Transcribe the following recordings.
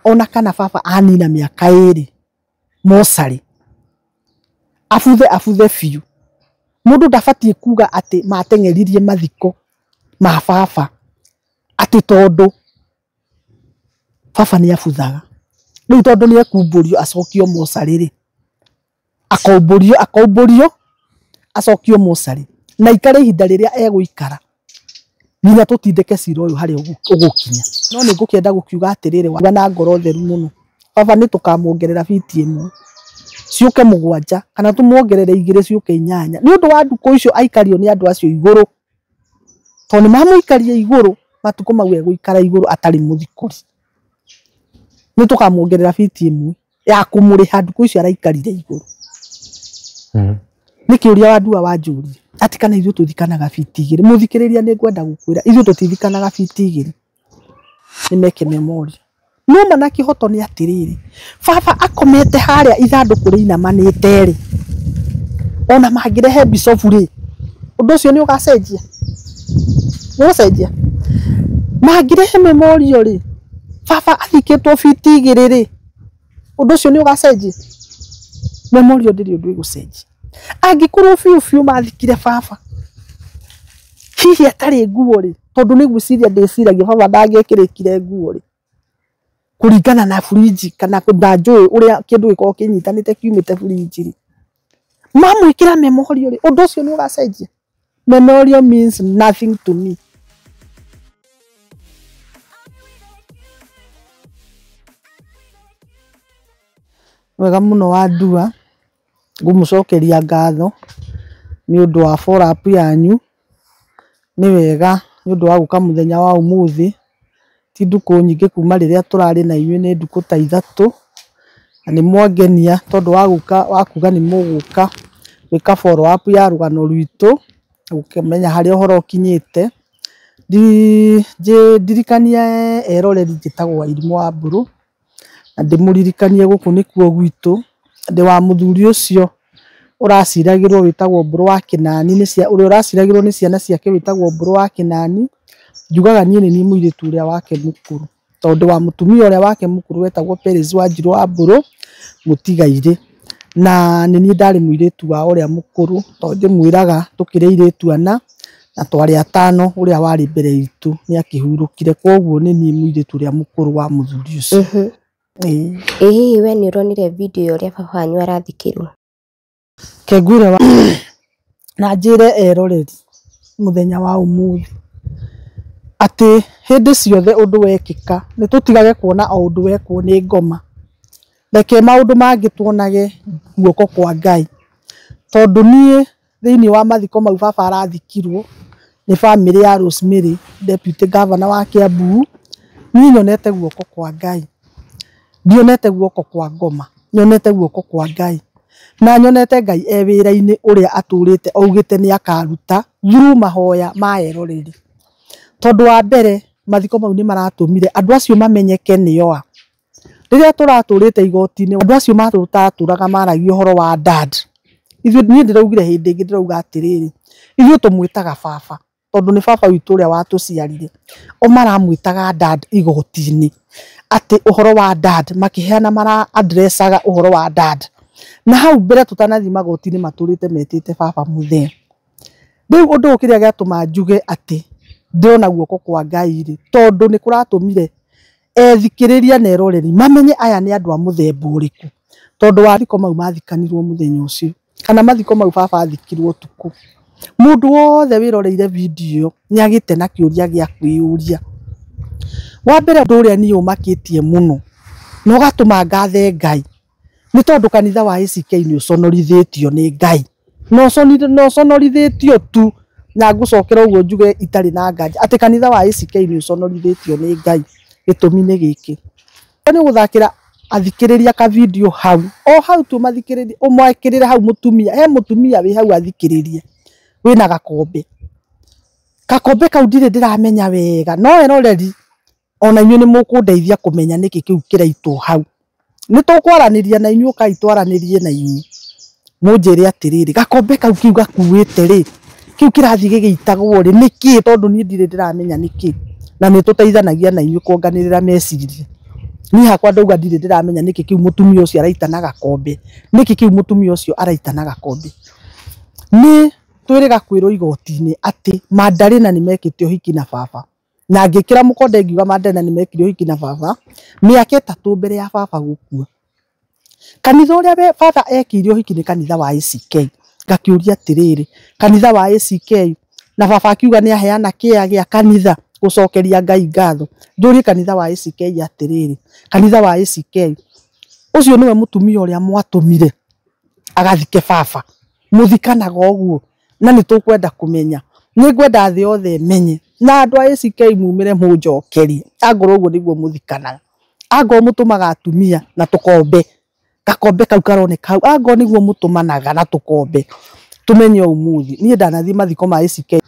Ona kana baba anina mĩaka 2 mocarĩ, abuthe abuthe biũ. Mũndũ ndabatiĩ kuga atĩ mateng'eririe mathiko ma baba atĩ tondũ baba nĩ abuthaga. Rĩu tondũ nĩ ekumbũrio acokio mocarĩ rĩ, akaumbũrio akaumbũrio acokio mocarĩ na aikare ihinda rĩrĩa egũikara nginya tũtindĩke cira ũyũ harĩa ũgũkinya. No nĩ ngũkĩenda gũkiuga atĩrĩrĩ, na ngoro theru mũno, baba nĩ tũkamuongerera biti 1 ciũke 7 kana tũmuongerere 2 ciũke 8 nĩ ũndũ wa ndukũ icio aikario nĩ andũ acio igũrũ, tondũ nĩ mamũikaria igũrũ matukũ mau egũikara igũrũ atarĩ mũthikũri. Nĩ tũkamuongerera biti 1 ya kũmũrĩha ndukũ icio araikarire igũrũ. Nĩ kĩũria wa ndua wanjũria atĩ kana ithuĩ tũthikanaga biti 2. Mũthikĩrĩria nĩ ngwenda gũkwĩra ithuĩ tũtithikanaga biti 2. Nĩ meke memorial. No mana kĩhoto nĩ atĩrĩrĩ, baba akomete harĩa ithandũkũ rĩinamanĩte rĩ, ona mangĩrehe bicobu rĩ, ũndũ ũcio nĩ ũgacenjia? Nĩ ũgũcenjia? Mangĩrehe memorial rĩ, baba athikĩtwo biti 2 rĩ, ũndũ ũcio nĩ ũgacenjia? Memorial ndĩrĩ ũndũ ĩgũcenjia. Angĩkorwo biũ biũ mathikire baba hihi atarĩ nguo rĩ, tondũ nĩ gwĩciria ndĩciragia baba ndangĩekĩrĩkire nguo rĩ, kũringana na burinji kana ndanjũĩ ũrĩa kĩndũ gĩkoragwo kĩnyitanĩte kiumĩte burinji rĩ, mamwĩkĩra memorial rĩ, ũndũ ũcio nĩ ũgacenjia? Memorial means nothing to me. Wega mũno wa ndua, ngũmũcokeria ngatho nĩ ũndũ wa follow up yanyu. Nĩ wega nĩ ũndũ wa gũka mũthenya wa ũmũthĩ. Ti ndukũ nyingĩ kuma rĩrĩa tũrarĩ na inyuĩ, nĩ ndukũ ta 3, na nĩ mwangenia tondũ wa gũka, wa kuga nĩ mũgũka gwĩka follow up ya rũgano rwitũ, gũkĩmenya harĩa ũhoro ũkinyĩte. Ndirikanie eroreri njĩtagwo Wairimũ wa Mbũrũ, na ndĩmũririkanie gũkũ nĩkuo gwitũ. Ndĩ wa mũthuri ũcio ũraciragĩrwo wĩtagwo Mbũrũ wa Kĩnani, ũrĩa ũraciragĩrwo nĩ ciana ciake wĩtagwo Mbũrũ wa Kĩnani. Njugaga niĩ nĩ niĩ mũirĩtu ũrĩa wake mũkũrũ, tondũ wa mũtumia ũrĩa wake mũkũrũ wetagwo Perez Wanjirũ wa Mbũrũ mũtigairĩ, na nĩ niĩ ndarĩ mũirĩtu wa ũrĩa mũkũrũ, tondũ ndĩmwĩraga tũkĩrĩ airĩtu 4 na twarĩ 5, ũrĩa warĩ mbere itũ nĩ akĩhurũkire, koguo nĩ niĩ mũirĩtu ũrĩa mũkũrũ wa mũthuri ũcio. Ĩ hihi we nĩ ũronire video ya ũrĩa baba wanyu arathikirwo? Ke ngwĩre na njĩre eroreri mũthenya wa ũmũthĩ atĩ hĩndĩ ciothe ũndũ wekĩka nĩ tũtigage kuona o ũndũ wekwo nĩ ngoma, reke maũndũ mangĩ tuonage guoko kwa Ngai, tondũ niĩ thĩinĩ wa mathiko mau baba arathikirwo nĩ bamĩrĩ ya Rosemary, deputy governor wa Kiambu, niĩ nyonete guoko kwa Ngai, ndionete guoko kwa ngoma, nyonete guoko kwa Ngai, na nyonete Ngai e wĩra-inĩ ũrĩa atũrĩte augĩte nĩ akaruta through mahoya ma eroreri. Tondũ wa mbere mathiko mau nĩ maratũmire andũ acio mamenyeke nĩo a. Rĩrĩa tũratũrĩte igoti-inĩ andũ acio matũtatũraga maragia ũhoro wa dad. Ithuĩ niĩ ndĩraugire hĩndĩ ĩngĩ ndĩrauga atĩrĩrĩ, ithuĩ tũmwĩtaga baba tondũ nĩ baba witũ ũrĩa watũciarire, o maramwĩtaga dad igoti-inĩ, atĩ ũhoro wa dad makĩheana mara addressaga ũhoro wa dad. Na hau mbere tũtanathiĩ magoti-inĩ matũrĩte metĩte baba mũthee. Rĩu ũndũ ũyũ kĩrĩa gĩatũma njuge atĩ ndĩrona guoko kwa Ngai rĩ, tondũ nĩ kũratũmire ethikĩrĩria na eroreri mamenye aya nĩ andũ a mũthemba ũrĩkũ, tondũ wa mathiko mau mathikanirwo mũthenya ũcio, kana mathiko mau baba athikirwo ũtukũ. Mũndũ wothe wĩroreire video ĩyo nĩ agĩte na kĩũria gĩa kwĩyũria. Wa mbere ũndũ ũrĩa niĩ ũmakĩtie mũno na ũgatũma ngathe Ngai nĩ tondũ kanitha wa ACK nĩ ũconorithĩtio nĩ Ngai, na ũconorithĩtio tu, na ngũcokera ũguo njuge itarĩ na nganja atĩ kanitha wa ACK nĩ ũconorithĩtio nĩ Ngai. Gĩtũmi nĩ gĩkĩ, nĩ ũgũthakĩra athikĩrĩria ka video hau o hau tu mathikĩrĩrie, ũmwĩkĩrĩre hau mũtumia, he mũtumia wĩ hau athikĩrĩrie wĩna gakombe, gakombe kau ndirĩ ndĩramenya wega, no eroreri ona inyuĩ nĩ mũkũndeithia kũmenya nĩkĩ kĩu kĩraitwo hau. Nĩ tũkwaranĩria na inyuĩ, ũkai twaranĩrie na inyuĩ mũnjĩre atĩrĩrĩ, gakombe kau kĩu gakuĩte rĩ, kĩu kĩrathiĩ gĩgĩitagwo rĩ nĩkĩ? Tondũ niĩ ndirĩ ndĩramenya nĩkĩ, na nĩ tũteithanagia na inyuĩ kuonganĩrĩra meciria. Niĩ hakwa ndauga ndirĩ ndĩramenya nĩkĩ kĩu mũtumia ũcio araita na gakombe, nĩkĩ kĩu mũtumia ũcio araita na gakombe. Nĩ twĩrĩga kwĩrwo igoti-inĩ atĩ Mandarina nĩ mekĩte ũhiki na baba, na ngĩkĩra mũkonde ngiuga Mandarina nĩ mekire ũhiki na baba mĩaka 3 mbere ya baba gũkua. Kanitha ũrĩa baba ekĩire ũhiki nĩ kanitha wa ACK. Ngakĩũria atĩrĩrĩ, kanitha wa ACK na baba akiuga nĩ aheana kĩa gĩa kanitha gũcokeria Ngai ngatho. Njũrie kanitha wa ACK atĩrĩrĩ, kanitha wa ACK ũcio nĩwe mũtumia ũrĩa mwatũmire agathike baba, mũthikanaga ũguo? Na nĩ tũkwenda kũmenya, nĩ ngwenda thĩ yothe ĩmenye, na andũ a ACK mumĩre mũnjokerie angorwo ũguo nĩguo mũthikanaga, angorwo mũtũmaga atumia na tũkombe, gakombe kau karoneka hau, angorwo nĩguo mũtũmanaga na tũkombe, tũmenye ũmũthĩ. Niĩ ndanathiĩ mathiko ma ACK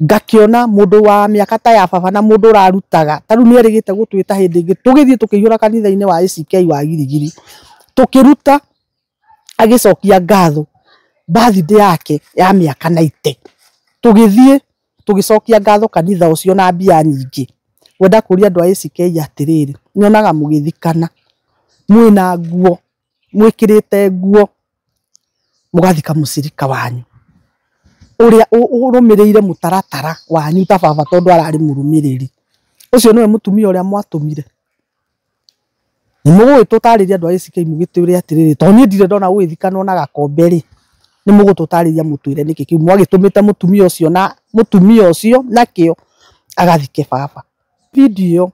ngakĩona mũndũ wa mĩaka ta ya baba na mũndũ ũrarutaga ta rĩu nĩerĩgĩte gũtwĩta hĩndĩ ĩngĩ tũgĩthiĩ tũkĩihũra kanitha-inĩ wa ACK wa Girigiri, tũkĩruta agĩcokia ngatho birthday yake ya mĩaka 90, tũgĩthiĩ tũgĩcokia ngatho kanitha ũcio na mbia nyingĩ. Ngwenda kũria andũ a ACK atĩrĩrĩ, nyonaga mũgĩthikana mwĩna nguo, mwĩkĩrĩte nguo, mũgathika mũcirika wanyu ũrĩa ũrũmĩrĩire mũtaratara wanyu ta baba tondũ ararĩ mũrũmĩrĩri. Ũcio nĩwe mũtumia ũrĩa mwatũmire. Nĩ mũgũgĩtũtarĩria andũ a ACK mũgĩtwĩre atĩrĩrĩ, tondũ niĩ ndirĩ ndona gũgĩthikanwo na gakombe rĩ, nĩ mũgũtũtarĩria mũtwĩre nĩkĩ kĩu mwagĩtũmĩte mũtumia ũcio na mũtumia ũcio nakĩo agathike baba. Video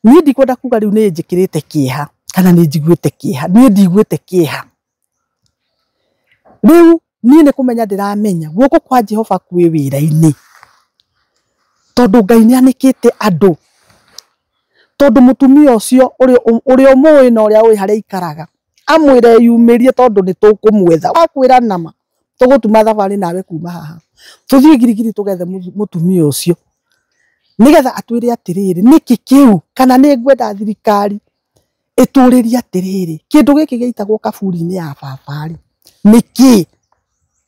niĩ ndikwenda kuga rĩu nĩ njĩkĩrĩte kĩeha kana nĩ njiguĩte kĩeha, niĩ ndiguĩte kĩeha. Rĩu niĩ nĩ kũmenya ndĩramenya guoko kwa Jehova kwĩ wĩra-inĩ, tondũ Ngai nĩ anĩkĩte andũ, tondũ mũtumia ũcio ũrĩa ũmũĩ na ũrĩa ũĩ harĩa aikaraga amwĩre yumĩrie, tondũ nĩ tũkũmwetha. Akwĩra nama tũgũtuma thabarĩ nawe kuma haha tũthiĩ Girigiri tũgethe mũtumia ũcio nĩgetha atwĩre atĩrĩrĩ nĩkĩ kĩu, kana nĩ ngwenda thirikari ĩtũrĩrie atĩrĩrĩ kĩndũ gĩkĩ gĩitagwo kaburi-inĩ ya baba rĩ nĩkĩ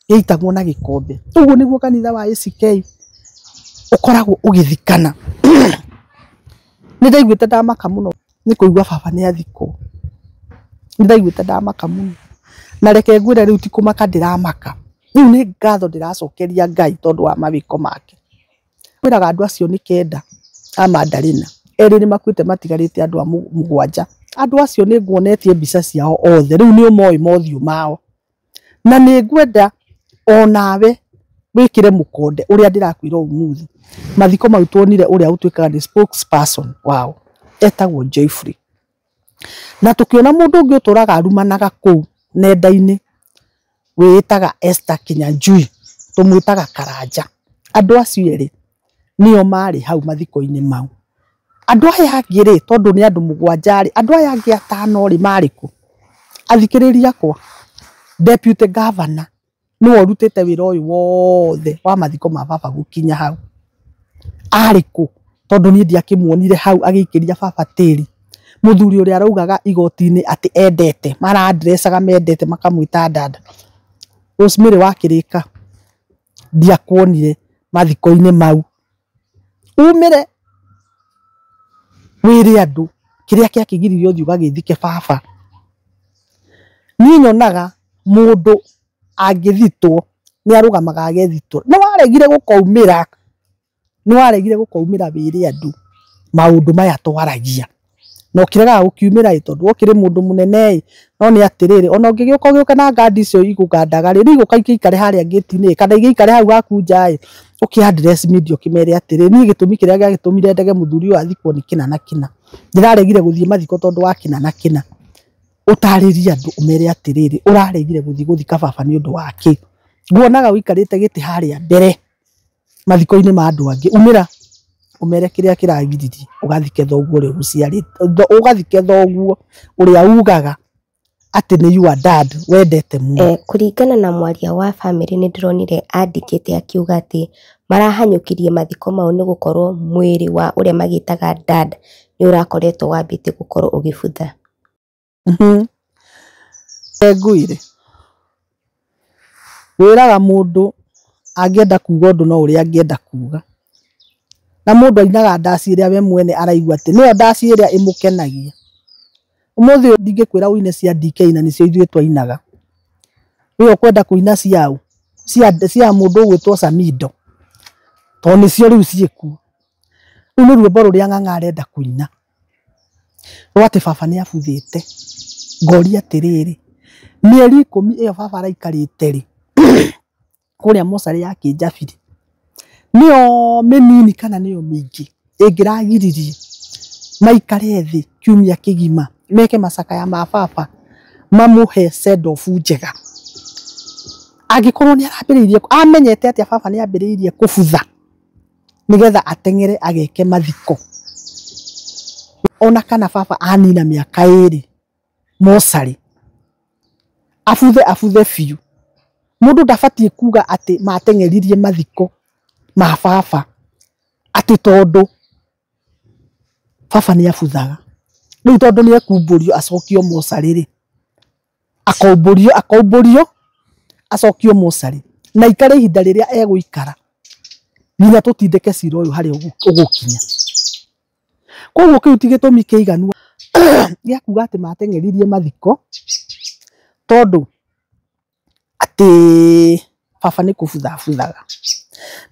gĩitagwo na gĩkombe. Ũguo nĩguo kanitha wa ACK ũkoragwo ũgĩthikana. Nĩ ndaiguĩte ndamaka mũno nĩ kũigua baba nĩ athikwo, nĩ ndaiguĩte ndamaka mũno, na reke ngwĩre rĩu ti kũmaka ndĩramaka, rĩu nĩ ngatho ndĩracokeria Ngai tondũ wa mawĩko make. Kwĩraga andũ acio nĩ 9 a Mandarina, 2 nĩ makuĩte matigarĩte andũ a 7. Andũ acio nĩ nguonetie mbica ciao othe, rĩu nĩ ũmoĩ mothiũ mao, na nĩ ngwenda onawe wĩkĩre mũkonde ũrĩa ndĩrakwĩra ũmũthĩ. Mathiko mau tuonire ũrĩa ũtuĩkaga nĩ spokesperson wao etagwo Joyfrey, na tũkĩona mũndũ ũngĩ ũtũraga arumanaga kũu nenda-inĩ wĩĩtaga Esther Kinyanjui, tũmwĩtaga Karanja. Andũ acio erĩ nĩo marĩ hau mathiko-inĩ mau. Andũ aya angĩ rĩ, tondũ nĩ andũ 7 rĩ, andũ aya angĩ 5 rĩ marĩ kũ? Athikĩrĩria akwa, deputy governor nĩwe ũrutĩte wĩra ũyũ wothe wa mathiko ma baba gũkinya hau. Arĩ kũ? Tondũ niĩ ndiakĩmuonire hau agĩikĩria baba tĩri. Mũthuri ũrĩa araugaga igoti-inĩ atĩ endete, maradressaga mendete makamwĩta dada. Rosemary wa Kĩrĩka ndiakuonire mathiko-inĩ mau. Umĩre wĩre andũ kĩrĩa kĩakĩgiririe ũthiĩ ũgagĩthike baba. Niĩ nyonaga mũndũ angĩthitwo nĩ arũgamaga agethitwo. Nĩ waregire gũkaumĩra, nĩ waregire gũkaumĩra wĩre andũ maũndũ maya twaragia, na ũkĩregaga gũkiumĩra ĩ tondũ ũkĩrĩ mũndũ mũnene ĩ, no nĩ atĩrĩrĩ, ona ũngĩgĩũka ũgĩũke na ngandi icio igũgandaga rĩ, rĩu igũka igĩikare harĩa ngĩti-inĩ kana igĩikare hau haku nja ĩ, ũkĩ address media ũkĩmere atĩrĩ, niĩ gĩtũmi kĩrĩa gĩagĩtũmire ndege mũthuri ũyũ athikwo nĩ kĩna na kĩna, ndĩraregire gũthiĩ mathiko tondũ wa kĩna na kĩna. Ũtarĩrie andũ ũmere atĩrĩrĩ, ũraregire gũthiĩ gũthika baba nĩ ũndũ wa kĩ? Nguonaga ũikarĩte gĩtĩ harĩa mbere mathiko-inĩ ma andũ angĩ, umĩra ũmere kĩrĩa kĩragiririe ũgathike thoguo ũrĩa ũgũciarĩte, ũgathike thoguo ũrĩa ugaga atĩ nĩ your dad wendete mũno. Kũringana na mwaria wa bamĩrĩ nĩ ndĩronire andĩkĩte akiuga atĩ marahanyũkirie mathiko mau nĩ gũkorwo mwĩrĩ wa ũrĩa magĩtaga dad nĩ ũrakoretwo wambĩtie gũkorwo ũgĩbutha. Ngwĩre wĩraga mũndũ angĩenda kuga ũndũ no ũrĩa angĩenda kuga, Na mũndũ ainaga ndaci ĩrĩa we mwene araigua atĩ nĩyo ndaci ĩrĩa ĩmũkenagia. Ũmũthĩ ndingĩkwĩra ũine cia DK na nĩcio ithuĩ twainaga. We ũkwenda kũina ciaũ? Cia mũndũ ũgwĩtwo Samido. Tondũ nĩcio rĩu ciĩkuo. Rĩu nĩ rwĩmbo rũrĩa Ng'ang'a arenda kũina. Rwa atĩ baba nĩ abuthĩte. Ngoria atĩrĩrĩ, mĩeri 10 ĩyo baba araikarĩte rĩ, kũrĩa mocarĩ ya Kĩnjabiri, nĩyo mĩnini kana nĩyo mĩingĩ ĩngĩragiririe maikare thĩ kiumia kĩgima meke macakaya ma baba mamũhe send off njega. Angĩkorwo nĩ arambĩrĩirie, amenyete atĩa baba nĩ ambĩrĩirie kũbutha nĩgetha ateng'ere ageke mathiko. Ona kana baba anina mĩaka 2 mocarĩ, abuthe abuthe biũ. Mũndũ ndabatiĩ kuga atĩ mateng'eririe mathiko ma baba atĩ tondũ baba nĩ abuthaga. Rĩu tondũ nĩ ekumbũrio acokio mocarĩ rĩ, akaumbũrio akaumbũrio acokio mocarĩ na ikare ihinda rĩrĩa egũikara nginya tũtindĩke cira ũyũ harĩa ũgũkinya. Koguo kĩu ti gĩtũmi kĩiganu gĩa kuga atĩ mateng'eririe mathiko tondũ atĩ baba nĩ kũbutha abuthaga.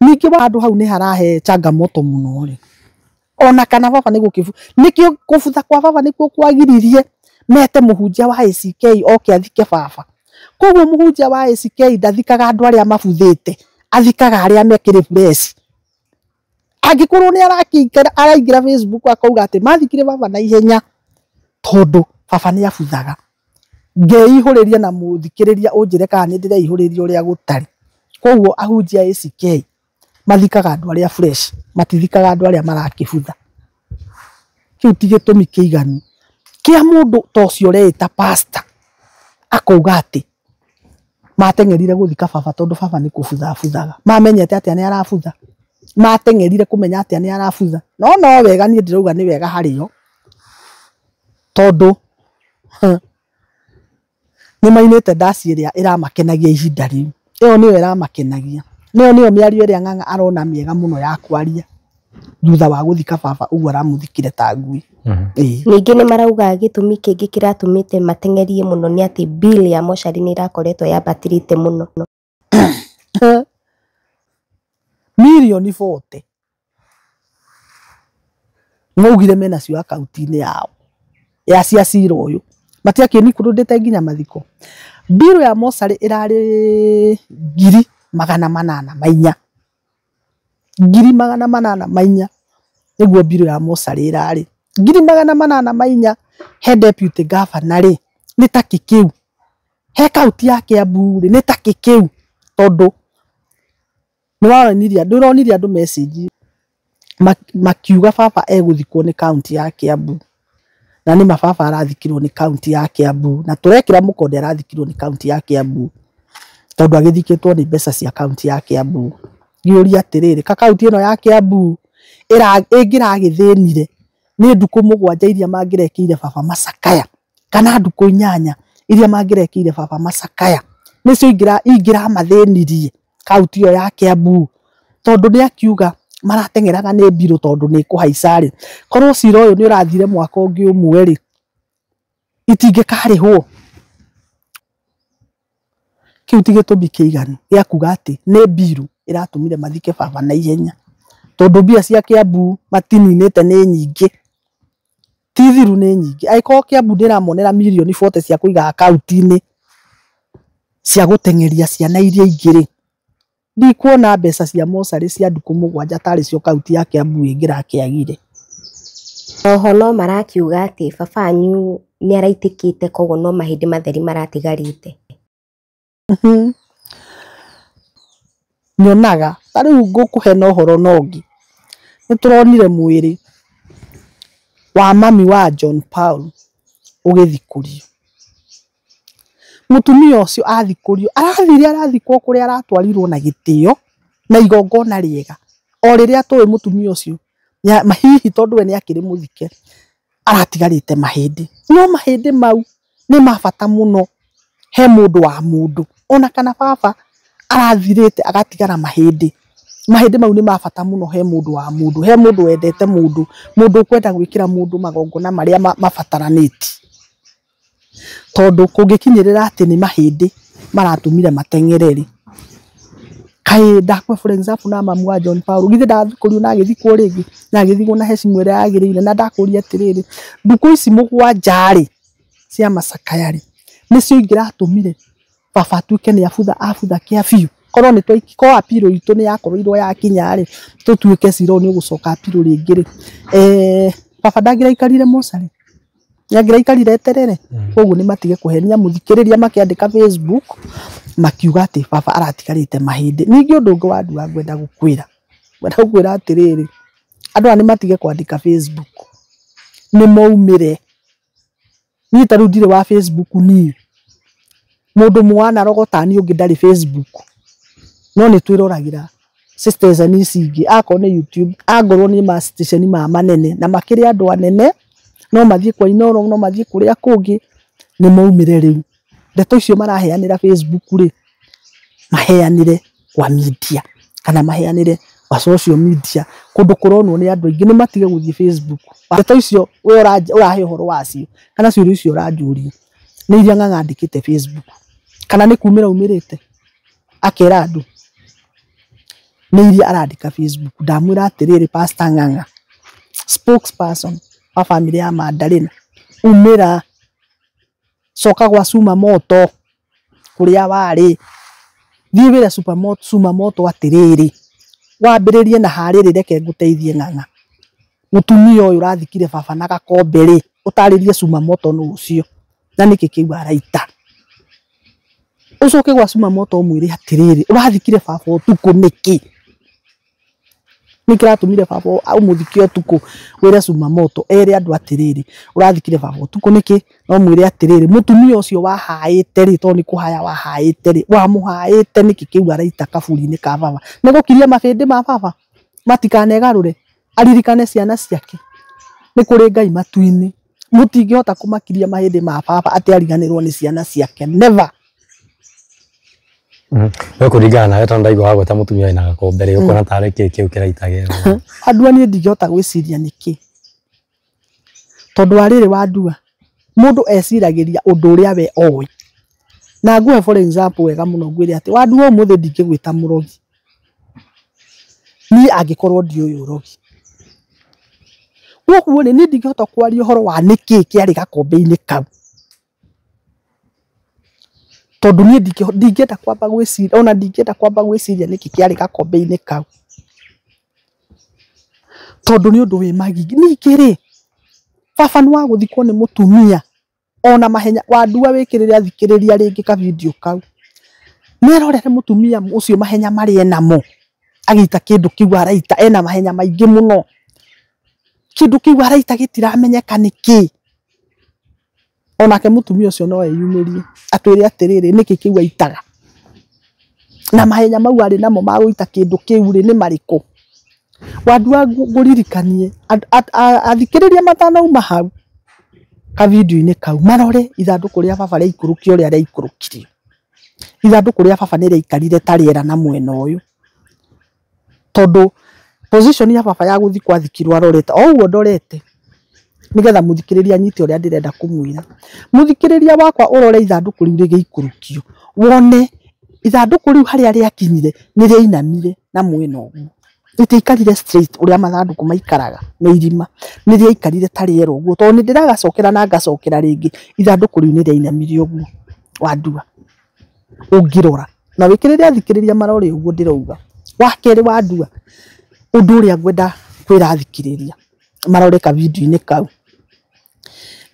Ningĩ handũ hau nĩ harahe changamoto mũno rĩ, ona kana baba nĩ gũkĩbu, nĩkĩo kũbutha kwa baba nĩkuo kwagiririe mete mũhunjia wa ACK oke athike baba. Koguo mũhunjia wa ACK ndathikaga andũ arĩa mabuthĩte, athikaga arĩa mekĩrĩ fresh. Angĩkorwo nĩ arakĩingĩra, araingĩra Facebook akauga atĩ mathikire baba na ihenya tondũ baba nĩ abuthaga. Ngeihũrĩria na mũthikĩrĩria ũnjĩre kana nĩ ndĩreihũrĩria ũrĩa gũtarĩ. Koguo ahunjia ACK mathikaga andũ arĩa fresh, matithikaga andũ arĩa marakĩbutha. Kĩu ti gĩtũmi kĩiganu kĩa mũndũ ta ũcio ũreĩta pastor akauga atĩ mateng'erire gũthika baba tondũ baba nĩ kũbutha abuthaga. Mamenyete atĩa nĩ arabutha? Mateng'erire kũmenya atĩa nĩ arabutha? No no wega, niĩ ndĩrauga nĩ wega harĩo tondũ nĩ mainĩte ndaci ĩrĩa ĩramakenagia ihinda rĩu. Ĩyo nĩyo ĩramakenagia. Nĩyo nĩyo mĩario ĩrĩa Ng'ang'a arona mĩega mũno ya kwaria thutha wa gũthika baba ũguo aramũthikire ta ngui. Ningĩ nĩ marauga gĩtũmi kĩngĩ kĩratũmĩte mateng'erie mũno nĩ atĩ bill ya mocarĩ nĩ ĩrakoretwo yambatĩrĩte mũno. Mirioni 40 maugire menacio akaunti-inĩ yao ya cia cira ũyũ, matiakĩnikurũndĩte nginya mathiko. Bill ya mocarĩ ĩrarĩ 804,000, 804,000 nĩguo bill ya mocarĩ ĩrarĩ. 804,000 he deputy governor rĩ nĩ ta kĩ kĩu, he kaunti ya Kiambu rĩ nĩ ta kĩ kĩu, tondũ nĩwaronirie ndũronirie andũ message makiuga baba egũthikwo nĩ kaunti ya Kiambu, na nĩ ma baba arathikirwo nĩ kaunti ya Kiambu, na tũrekĩra mũkonde arathikirwo nĩ kaunti ya Kiambu tondũ agĩthikĩtwo nĩ mbeca cia kaunti ya Kiambu. Ngĩũria atĩrĩrĩ, ka kaunti ĩno ya Kiambu ĩngĩragĩthĩnire nĩ ndukũ 7 iria mangĩrekĩire baba macakaya, kana ndukũ 8 iria mangĩrekĩire baba macakaya, nĩcio ingĩramathĩnirie kaunti ĩyo ya Kiambu, tondũ nĩ akiuga marateng'eraga nĩ mbirũ tondũ nĩ kũhaica rĩ. Korwo cira ũyũ nĩ ũrathire mwaka ũngĩ ũmwe rĩ, itingĩkarĩhwo. Kĩu ti gĩtũmi kĩiganu gĩa kuga atĩ nĩ mbirũ ĩratũmire mathike baba na ihenya, tondũ mbia cia Kiambu matininĩte nĩ nyingĩ, ti thiru nĩ nyingĩ. Angĩkorwo Kiambu ndĩramonera mirioni 40 cia kũiga akaunti-inĩ cia gũteng'eria ciana iria ingĩ rĩ, ndikuona mbeca cia mocarĩ cia ndukũ 7 tarĩ cio kaunti ya Kiambu ĩngĩrakĩagire. Oho no marakiuga atĩ baba wanyu nĩ araitĩkĩte, koguo no mahĩndĩ matheri maratigarĩte. Nyonaga ta rĩu ngũkũhe na ũhoro na ũngĩ, nĩ tũronire mwĩrĩ wa mami wa John Paul ũgĩthikũrio. Mũtumia ũcio athikũrio, arathire arathikwo kũrĩa aratwarirwo na gĩtĩo na igongona rĩega, o rĩrĩa tũĩ mũtumia ũcio hihi tondũ we nĩ akĩrĩ mũthike aratigarĩte mahĩndĩ, no mahĩndĩ mau nĩ ma bata mũno he mũndũ wa mũndũ. Ona kana baba arathirĩte agatigara mahĩndĩ, Mahĩndĩ mau nĩ ma bata mũno he mũndũ wa mũndũ, he mũndũ wendete mũndũ, mũndũ ũkwenda gwĩkĩra mũndũ magongona marĩa mabataranĩtie. Tondũ kũngĩkinyĩrĩra atĩ nĩ mahĩndĩ maratũmire mateng'ere rĩ, kaĩ ndakua for example na mamu wa John Paul githĩ ndathikũrio na agĩthikwo rĩngĩ na agĩthikwo na heshima ĩrĩa yagĩrĩire. Na ndakũria atĩrĩrĩ, ndukũ ici mũgwanja rĩ cia macakaya rĩ nĩcio ingĩratũmire baba atuĩke nĩ abutha abutha kĩa biũ. Korwo nĩ twaiki korwo apiro itũ nĩ yakorirwo yakinya rĩ, tũtuĩke cira ũyũ nĩ ũgũcoka apiro rĩngĩ rĩ, baba ndangĩraikarire mocarĩ, nĩangĩraikarire eterere. Koguo nĩ matige kũhenia mũthikĩrĩria makĩandĩka Facebook makiuga atĩ baba aratigarĩte mahĩndĩ. Ningĩ ũndũ ũngĩ wa ndua ngwenda gũkwĩra, ngwenda gũkwĩra atĩrĩrĩ, andũ aya nĩ matige kwandĩka Facebook, nĩ maumĩre. Niĩ ta rĩu ndirĩ wa Facebook niĩ, mũndũ mwana tani ũngĩ ndarĩ Facebook, no nĩ twĩroragĩra station ici ingĩ, akorwo nĩ YouTube, angorwo nĩ ma station ma manene na makĩrĩ andũ anene, no mathiĩ kwa Inooro, no mathiĩ kũrĩa kũngĩ, nĩ maumĩre rĩu. Ndeto icio maraheanĩra Facebook rĩ, maheanĩre kwa media kana maheanĩre kwa social media kũndũ kũronwo nĩ andũ aingĩ, nĩ matige gũthiĩ Facebook. Ndeto icio we ũrahe ũhoro wacio kana ciũria icio ũranjũria nĩ iria Ng'ang'a andĩkĩte Facebook, kana nĩ kumĩra umĩrĩte akera andũ nĩ iria arandĩka Facebook. Ndamwĩra atĩrĩrĩ, Pastor Ng'ang'a spokesperson wa family ya Magdalena, umĩra, coka gwa Cuma Moto kũrĩa warĩ, thiĩ wĩre Cuma Moto atĩrĩrĩ, wambĩrĩrie na harĩrĩ, reke ngũteithie Ng'ang'a, mũtumia ũyũ ũrathikire baba na gakombe rĩ, ũtarĩrie Cuma Moto nũ ũcio na nĩkĩ kĩu araita. Ũcoke gwa Cuma Moto ũmwĩre atĩrĩrĩ, ũrathikire baba ũtukũ nĩkĩ? Nĩ kĩratũmire baba ũmũthike ũtukũ? Wĩre Cuma Moto ere andũ atĩrĩrĩ, ũrathikire baba ũtukũ nĩkĩ? No mwĩre atĩrĩrĩ, mũtumia ũcio wahaĩte rĩ, tondũ nĩ kũhaya wahaĩte rĩ, wamũhaĩte nĩkĩ kĩu araita kaburi-inĩ ka baba? Nĩ gũkiria mabĩndĩ ma baba matikanegarũre, aririkane ciana ciake. Nĩ kũrĩ Ngai matu-inĩ, mũtingĩhota kũmakiria mahĩndĩ ma baba atĩ ariganĩrwo nĩ ciana ciake, never. We kũringana nawe, tondũ ndaigua wagweta mũtumia wĩna gakombe rĩ, ũkuona tarĩ kĩĩ kĩu kĩraitagĩrwo? Andua niĩ ndingĩhota gwĩciria nĩkĩ, tondũ wa rĩrĩ wandua, mũndũ eciragĩria ũndũ ũrĩa we oĩ. Na nguhe for example wega mũno, ngwĩre atĩ wandua ũmũthĩ ndingĩgwĩta mũrogi niĩ angĩkorwo ndiũĩ ũrogi. Koguo rĩ, niĩ ndingĩhota kwaria ũhoro wa nĩkĩ kĩarĩ gakombe-inĩ kau, tondũ niĩ ndingĩenda kwamba gwĩciria, ona ndingĩenda kwamba gwĩciria nĩkĩ kĩarĩ gakombe-inĩ kau, tondũ nĩ ũndũ wĩ magigi. Ningĩ rĩ, baba nĩ wa gũthikwo nĩ mũtumia ona mahenya wandua wĩkĩrĩre athikĩrĩria rĩngĩ ka video kau, nĩerorere mũtumia ũcio mahenya marĩa enamo agĩita kĩndũ kĩu araita, ena mahenya maingĩ mũno, kĩndũ kĩu araita gĩtiramenyeka nĩkĩ. Onake mũtumia ũcio no eyumĩrie atwĩre atĩrĩrĩ, nĩkĩ kĩu aitaga, na mahenya mau arĩ namo ma gũita kĩndũ kĩu rĩ nĩ marĩkũ. Wandua ngũririkanie athikĩrĩria matanauma hau kavideo-inĩ kau, marore ithandũkũ rĩa baba rĩaikũrũkio ũrĩa rĩaikũrũkirio. Ithandũkũ rĩa baba nĩ rĩaikarire ta rĩera na mwena ũyũ, tondũ position ya baba ya gũthikwo athikirwo arorete o ũguo ndorete, nĩgetha mũthikĩrĩria anyite ũrĩa ndĩrenda kũmwĩra. Mũthikĩrĩria wakwa ũrore ithandũkũ rĩu rĩgĩikũrũkio, wone ithandũkũ rĩu harĩa rĩakinyire nĩ rĩainamire na mwena ũguo, rĩtiaikarire straight ũrĩa mathandũkũ maikaraga me irima, nĩ rĩaikarire ta rĩera ũguo, tondũ nĩ ndĩragacokera na ngacokera rĩngĩ, ithandũkũ rĩu nĩ rĩainamire ũguo wandua ũngĩrora na wĩkĩrĩre athikĩrĩria marore ũguo ndĩrauga. Wa kerĩ wandua, ũndũ ũrĩa ngwenda kwĩra athikĩrĩria marore ka video-inĩ kau,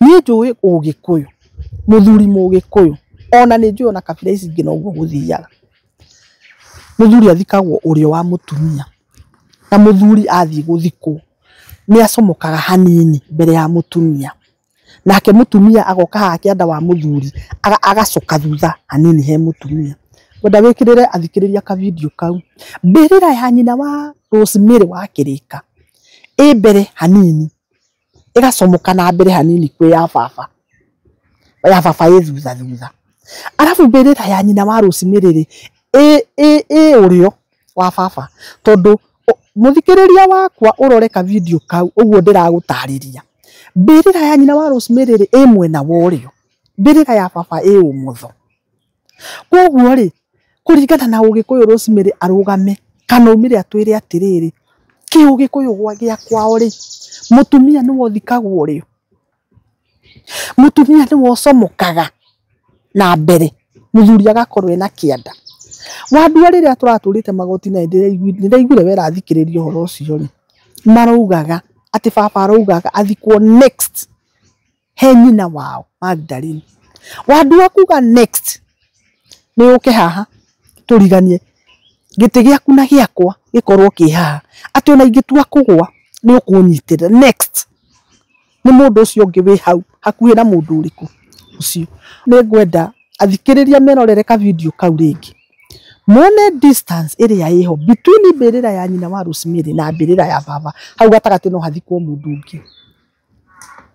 niĩ njũĩ ũgĩkũyũ, mũthuri mũgĩkũyũ, ona nĩ njũĩ ona kabira ici ingĩ noguo gũthiaga. Mũthuri athikagwo ũrĩo wa mũtumia, na mũthuri athiĩ gũthikwo nĩ acomokaga hanini mbere ya mũtumia, nake mũtumia agoka haha kĩanda wa mũthuri agacoka thutha hanini he mũtumia. Ngwenda wĩkĩrĩre athikĩrĩria ka video kau, mbĩrĩra ya nyina wa Rosemary wa Kĩrĩka ĩ mbere hanini, ĩgacomoka na mbere hanini kwĩ ya baba, ya baba ĩ thutha thutha. Arabu mbĩrĩra ya nyina wa Rosemary rĩ ĩ ũrĩo, wa baba tondu muthikiriria wakwa urore ka video kau uguo ndiragutariria mbirira ya nyina wa Rosemary ri ĩ mwena wa ũrĩo, mbirira ya baba ĩ ũmotho. Koguo ri kuringana na ũgĩkũyũ Rosemary arugame kana umire atwire atiriri ki ũgĩkũyũ gwa kwao ri mutumia niwe ũthikagwo ũrĩo, mutumia niwe ũcomokaga na mbere, muthuri agakorwo ena kĩanda. Wandua rĩrĩa tũratũrĩte magoti na ndĩraiguire wera thikĩrĩria ũhoro ũcio rĩ, maraugaga atĩ baba araugaga athikwo next he nyina wao Magdalene. Wandua kuga next nĩ ũke haha tũriganie gĩtĩ gĩaku na gĩakwa gĩkorwo kĩ haha, atĩ ona ingĩtua kũgwa nĩ ũkũnyitĩrĩra. Next nĩ mũndũ ũcio ũngĩ wĩ hau hakuhĩ na mũndũ ũrĩkũ ũcio. Nĩ ngwenda athikĩrĩria merorere ka video kau rĩngĩ mone distance ĩrĩa ĩho between mbĩrĩra ya nyina wa Rosemary na mbĩrĩra ya baba, hau gatagatĩ no hathikwo mũndũ ũngĩ.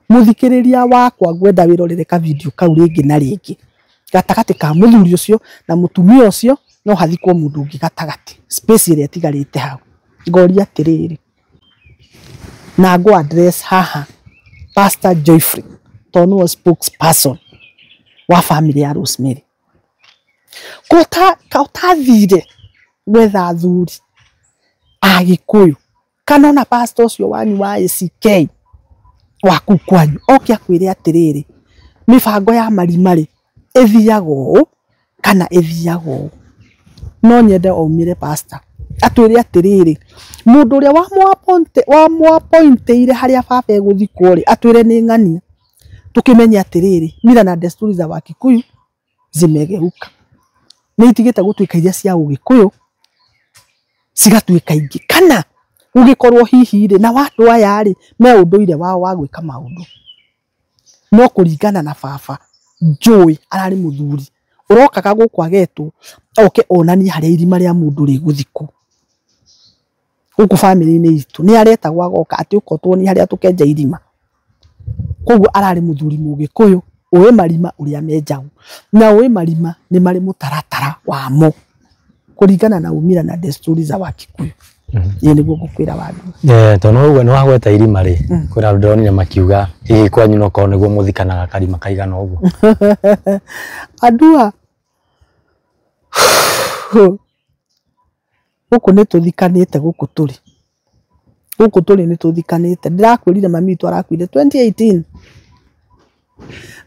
Mũthikĩrĩria wakwa ngwenda wĩrorere ka video kau rĩngĩ na rĩngĩ, gatagatĩ ka mũthuri ũcio na mũtumia ũcio no hathikwo mũndũ ũngĩ gatagatĩ, space ĩrĩa ĩtigarĩte hau. Ngoria atĩrĩrĩ na ngo address haha Pastor Joyfrey tondũ nĩwe spokesperson wa family ya Rosemary. Ko utathire gwetha athuri a Gĩkũyũ kana ona pastor ũcio wanyu wa ACK waku kwanyu oke akwĩre atĩrĩrĩ mĩbango ya marima rĩ ĩthiaga ũũ kana ĩthiaga ũũ. No nyende aumire pastor atwĩre atĩrĩrĩ mũndũ ũrĩa wamũapointĩire harĩa baba egũthikwo rĩ atwĩre nĩ ng'ania, tũkĩmenye atĩrĩrĩ mila na desturi za Wakikuyu zimegeuka, nĩ itigĩte gũtuĩka iria cia ũgĩkũyũ cigatuĩka ingĩ, kana gũgĩkorwo hihi rĩ na andũ aya rĩ me ũndũire wao wa gwĩka maũndũ. No kũringana na baba njũĩ ararĩ mũthuri ũrokaga gũkũ agetwo oke onanie harĩa irima rĩa mũndũ rĩgũthikwo. Gũkũ bamĩrĩ-inĩ itũ nĩ aretagwo agoka atĩ ũka ũtuonie harĩa tũkenja irima. Koguo ararĩ mũthuri mũgĩkũyũ ũĩ marima ũrĩa menjagwo na ũĩ marima nĩ marĩ mũtaratara wamo kũringana na umira na desturi za Wakikuyu. Ĩĩ nĩguo ngũkwĩra Wandua. Tondũ ũguo nĩ wagweta irima rĩ, kwĩna andũ ndĩronire makiuga hihi kwanyu no korwo nĩguo mũthikanaga karima kaigana ũguo. Andua gũkũ nĩ tũthikanĩte, gũkũ tũrĩ gũkũ tũrĩ nĩ tũthikanĩte. Ndĩrakwĩrire mami witũ arakuire 2018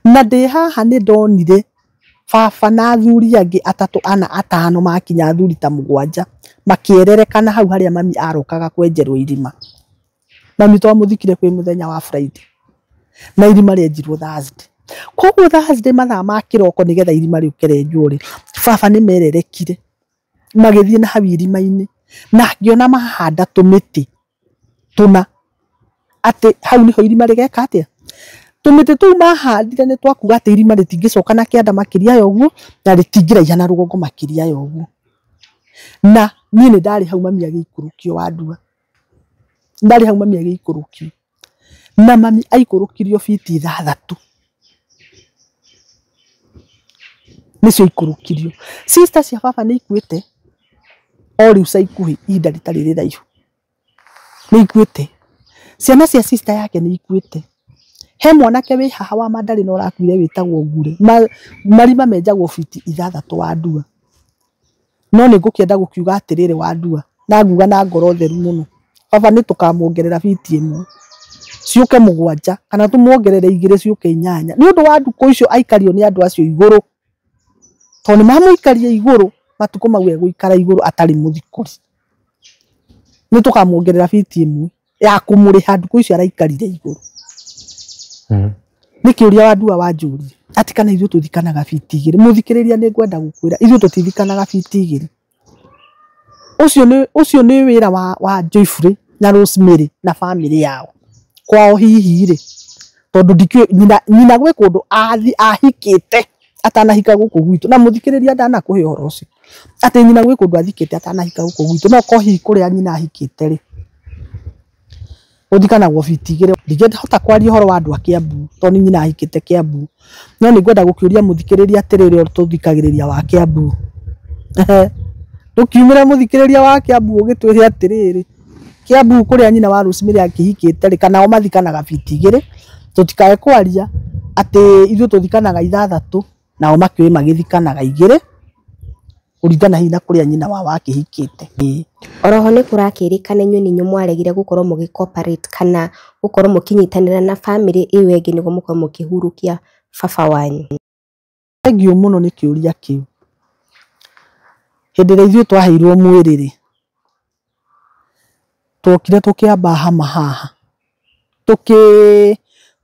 na ndĩ haha nĩ ndonire baba na athuri angĩ atatũ ana atano makinya athuri ta mũgwanja makĩererekana hau harĩa mami arokaga kwenjerwo irima. Mami twamũthikire kwĩ mũthenya wa Friday na irima rĩenjirwo Thursday. Koguo Thursday mathaa ma kĩroko nĩgetha irima rĩũke rĩenjwo rĩ, baba nĩ mererekire magĩthiĩ na hau irima-inĩ na ngĩona mahanda tũmĩtĩ tũna atĩ hau nĩho irima rĩgeka atĩa. Tũmĩtĩ tũu mahandire nĩ twakuga atĩ irima rĩtingĩcoka na kĩanda makĩria ya ũguo na rĩtingĩraiha na rũgongo makĩria ya ũguo. Na niĩ nĩ ndarĩ hau mami agĩikũrũkio Wandua, ndarĩ hau mami agĩikũrũkio na mami aikũrũkirio biti 6 nĩcio ikũrũkirio. Sister cia baba nĩ ikuĩte o rĩu ca ikuhĩ ihinda rĩtarĩ rĩraihu nĩ ikuĩte. Ciana cia sister yake nĩ ikuĩte. He mwanake wĩ haha wa Mandarĩ na ũrakuire wĩtagwo Ngure, marima menjagwo biti 6 Wandua. No nĩ ngũkĩenda gũkiuga atĩrĩrĩ Wandua, na nguga na ngoro theru mũno, baba nĩ tũkamwongerera biti 1 ciũke 7 kana tũmwongerere 2 ciũke 8 nĩ ũndũ wa ndukũ icio aikario nĩ andũ acio igũrũ, tondũ nĩ mamũikaria igũrũ matukũ mau egũikara igũrũ atarĩ mũthikũri. Nĩ tũkamwongerera biti 1 ya kũmũrĩha ndukũ icio araikarire igũrũ. Nĩ kĩũria Wandua wanjũria atĩ kana ithuĩ tũthikanaga biti 2. Mũthikĩrĩria nĩ ngwenda gũkwĩra ithuĩ tũtithikanaga biti 2. Ũcio nĩ wĩra wa Joyfrey na Rosemary na family yao kwao hihi rĩ, tondũ ndikĩũĩ nyina gwĩ kũndũ ahikĩte atanahika gũkũ gwitũ, na mũthikĩrĩria ndanakũhe ũhoro ũcio atĩ nyina gwĩ kũndũ athikĩte atanahika gũkũ gwitũ, no ko hihi kũrĩa nyina ahikĩte rĩ gũthikanagwo biti 2. Ndingĩhota kwaria ũhoro wa andũ a Kiambu tondũ nyina ahikĩte Kiambu, no nĩ ngwenda gũkĩũria mũthikĩrĩria atĩrĩrĩ, ũrĩa tũthikagĩrĩria wa Kiambu, Ndũkiumĩre mũthikĩrĩria wa Kiambu ũgĩtwĩre atĩrĩrĩ, Kiambu kũrĩa nyina wa Rosemary akĩhikĩte rĩ, kana o mathikanaga biti 2, tũtikae kwaria atĩ ithuĩ tũthikanaga 6 nao makĩũĩ magĩthikanaga 2 kũringana hihi na kũrĩa nyina wao akĩhikĩte. Oroho nĩ kũrakĩrĩkana inyuĩ nĩ inyuĩ mwaregire gũkorwo mũgĩ cooperate kana gũkorwo mũkĩnyitanĩra na bamĩrĩ ĩyo ĩngĩ nĩguo mũkorwo mũkĩhurũkia baba wanyu. Thengiũ mũno nĩ kĩũria kĩu. Hĩndĩ ĩrĩa ithuĩ twaheirwo mwĩrĩ rĩ, twokire tũkĩamba hama haha,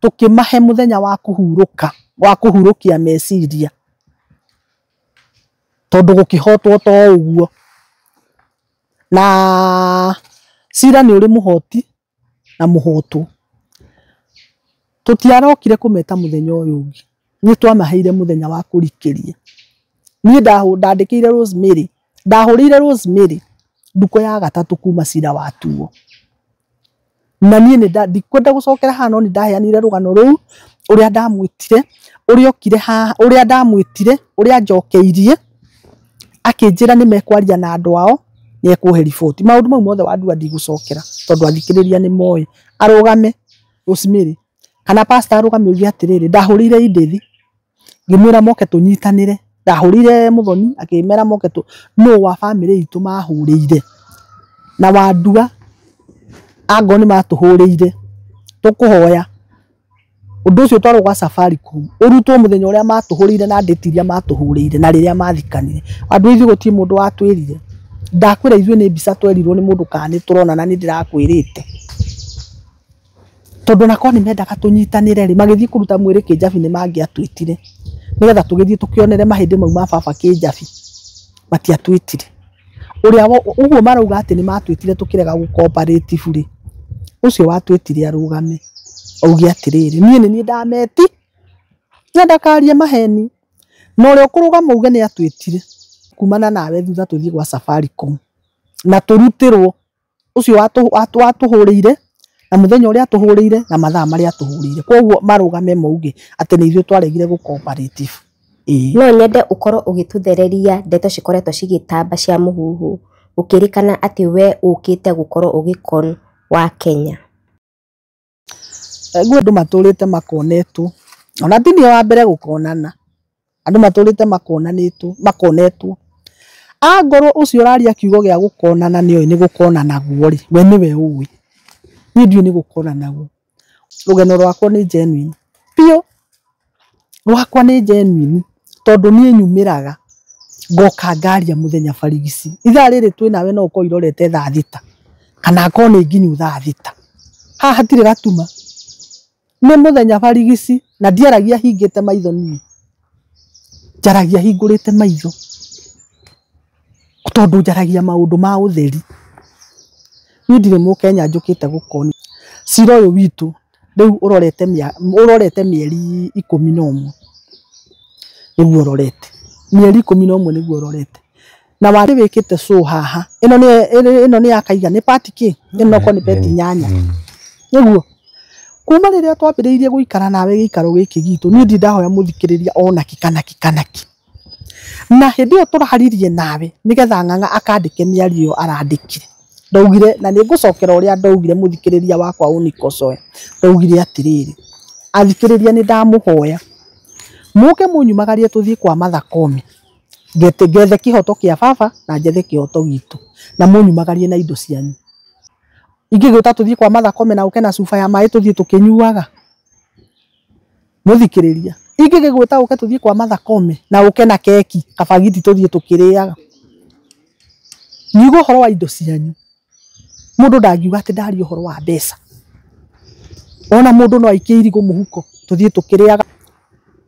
tũkĩmahe mũthenya wa kũhurũka, wa kũhurũkia meciria, tondũ gũkĩhotwo to ũguo. Na cira nĩ ũrĩ mũhoti na mũhotwo. Tũtiarokire kũmeta mũthenya ũyũ ũngĩ, nĩ twamaheire mũthenya wa kũrikĩria. Niĩ ndandĩkĩire Rosemary, ndahũrĩire Rosemary ndukũ ya gatatũ kuma cira watuo. Na niĩ nĩ ndikwenda gũcokera haha, no nĩ ndaheanire rũgano rũu, ũrĩa ndamwĩtire, ũrĩa okire haha, ũrĩa ndamwĩtire, ũrĩa anjokeirie, akĩnjĩra nĩ mekwaria na andũ ao, nĩ ekũhe riboti. Maũndũ mau mothe Wandua ndigũcokera tondũ athikĩrĩria nĩ moĩ. Arũgame Rosemary kana pastor arũgame oige atĩrĩrĩ, ndahũrĩire Edith ngĩmwĩra moke tũnyitanĩre, ndahũrĩire Muthoni akĩmera moke tũ, nũ wa bamĩrĩ itũ mahũrĩire na Wandua angorwo nĩ matũhũrĩire, tũkũhoya ũndũ ũcio ũtwarwo gwa Safaricom ũrutwo mũthenya ũrĩa matũhũrĩire na ndĩti iria matũhũrĩire na rĩrĩa mathikanire. Andũ ithuĩ gũtirĩ mũndũ watwĩrire. Ndakwĩra ithuĩ nĩ mbica twerirwo nĩ mũndũ kana nĩ tũrona na nĩ ndĩrakwĩrĩte. Tondũ onakorwo nĩ mendaga tũnyitanĩre rĩ, magĩthiĩ kũruta mwĩrĩ Kĩnjabi nĩ mangĩatwĩtire nĩgetha tũgĩthiĩ tũkĩonere mahĩndĩ mau ma baba Kĩnjabi. Matiatwĩtire. Ũrĩa ũguo marauga atĩ nĩ matwĩtire tũkĩrega gũ cooperative rĩ, ũcio watwĩtire arũgame auge atĩrĩrĩ, niĩ nĩ niĩ ndameti na ndakarie maheni, na ũrĩa ũkũrũgama auge nĩ atwĩtire kumana nawe thutha tũthiĩ gwa Safaricom na tũrutĩrwo ũcio watũhũrĩire na mũthenya ũrĩa atũhũrĩire na mathaa marĩa atũhũrĩire. Koguo marũgame mauge atĩ nĩ ithuĩ twaregire gũ cooperative. No nyende ũkorwo ũgĩtũthereria ndeto cikoretwo cigĩtamba cia mũhuhu gũkĩrĩkana atĩ we ũkĩte gũkorwo ũgĩkon wa Kenya. Nguo andũ matũrĩte makonetwo, ona ti niĩ wa mbere gũkonana, andũ matũrĩte makonanĩtwo, makonetwo. Angorwo ũcio ũraria kiugo gĩa gũkonana nĩoĩ nĩ gũkonanaguo rĩ, we nĩwe ũĩ, niĩ ndiũĩ nĩ gũkonanaguo. Rũgeno rwakwa nĩ genuine biũ, rwakwa nĩ genuine tondũ niĩ nyumĩraga ngoka ngaria mũthenya barigici. Ithaa rĩrĩ twĩ nawe no ũkorwo irorete thaa 6 kana akorwo nĩ nginyu thaa 6. Haha hatirĩ gatuma, nĩ mũthenya barigici na ndiaragia hingĩte maitho niĩ, njaragia hingũrĩte maitho tondũ njaragia maũndũ ma ũtheri. Niĩ ndirĩ mũkenya njũkĩte gũkoni. Cira ũyũ witũ rĩu ũrorete mĩeri 11 nĩguo ũrorete, mĩeri 11 nĩguo ũrorete. Na warĩ wĩkĩte show haha, ĩno nĩ ya kaiga, nĩ part kĩ? Ĩno okorwo nĩ peti 8 nĩguo. Kuma rĩrĩa twambĩrĩirie gũikara nawe gĩikaro gĩkĩ gitũ, niĩ ndirĩ ndahoya mũthikĩrĩria ona kĩ kana kĩ kana kĩ. Na hĩndĩ ĩyo tũraririe nawe nĩgetha Ng'ang'a akandĩke mĩario ĩyo arandĩkire, ndaugire, na nĩ ngũcokera ũrĩa ndaugire mũthikĩrĩria wakwa ũnikocoe, ndaugire atĩrĩrĩ, athikĩrĩria nĩ ndamũhoya mũke mũnyumagarie tũthiĩ kwa Martha Koome, ngethe kĩhoto kĩa baba na njethe kĩhoto gitũ, na mũnyumagarie na indo cianyu. Ingĩgĩũta tũthiĩ kwa Martha Koome na ũke na cuba ya maĩ tũthiĩ tũkĩnyuaga, mũthikĩrĩria. Ingĩgĩgwĩta ũke tũthiĩ kwa Martha Koome na ũke na keki kabagiti tũthiĩ tũkĩrĩaga, ngiuga ũhoro wa indo cianyu, mũndũ ndangiuga atĩ ndaria ũhoro wa mbeca. Ona mũndũ no aikie irigũ mũhuko tũthiĩ tũkĩrĩaga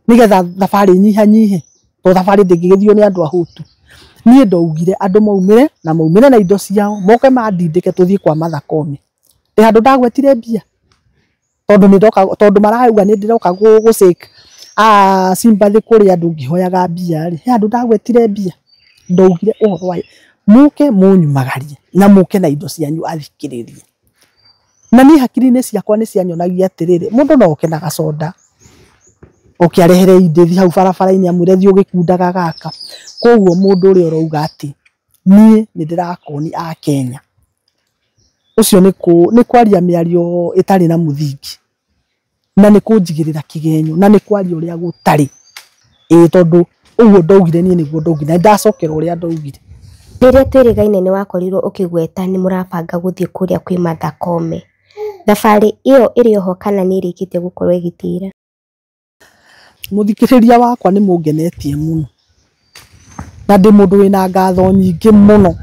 nĩgetha thabarĩ ĩnyihanyihe, tondũ thabarĩ ndĩngĩgĩthio nĩ andũ ahũtu. Niĩ ndaugire andũ maumĩre na maumĩre na indo ciao, moke mandindĩke tũthiĩ kwa Martha Koome. Ndĩ handũ ndagwetire mbia tondũ nĩ ndoka, tondũ marauga nĩ ndĩroka gũ seek sympathy kũrĩ andũ ngĩhoyaga mbia rĩ, he handũ ndagwetire mbia. Ndaugire ũhoro wa mũke mũnyumagarie na mũke na indo cianyu athikĩrĩrie. Na niĩ hakiri-inĩ ciakwa nĩ cianyonagia atĩrĩrĩ, mũndũ no oke na gacoda oke arehere Edith hau barabara-inĩ amwĩre thiĩ ũgĩkundaga gaka. Koguo mũndũ ũrĩa ũrauga atĩ Niĩ nĩ ndĩrakoni a Kenya. Ũcio nĩ kwaria mĩario ĩtarĩ na mũthingi na nĩ kũnjigĩrĩra kĩgenyo na nĩ kwaria ũrĩa gũtarĩ. Ĩĩ tondũ ũguo ndaugire niĩ nĩguo ndaugire na ndacokera ũrĩa ndaugire. Rĩrĩa twĩrĩgaine nĩ wakorirwo ũkĩgweta nĩ mũrabanga gũthiĩ kũrĩa kwĩ Martha Koome. Thabarĩ ĩyo ĩrĩ oho kana nĩ ĩrĩkĩtie gũkorwo ĩgĩtĩra? Mũthikĩrĩria wakwa nĩ mũngenetie mũno na ndĩ mũndũ wĩna ngatho nyingĩ mũno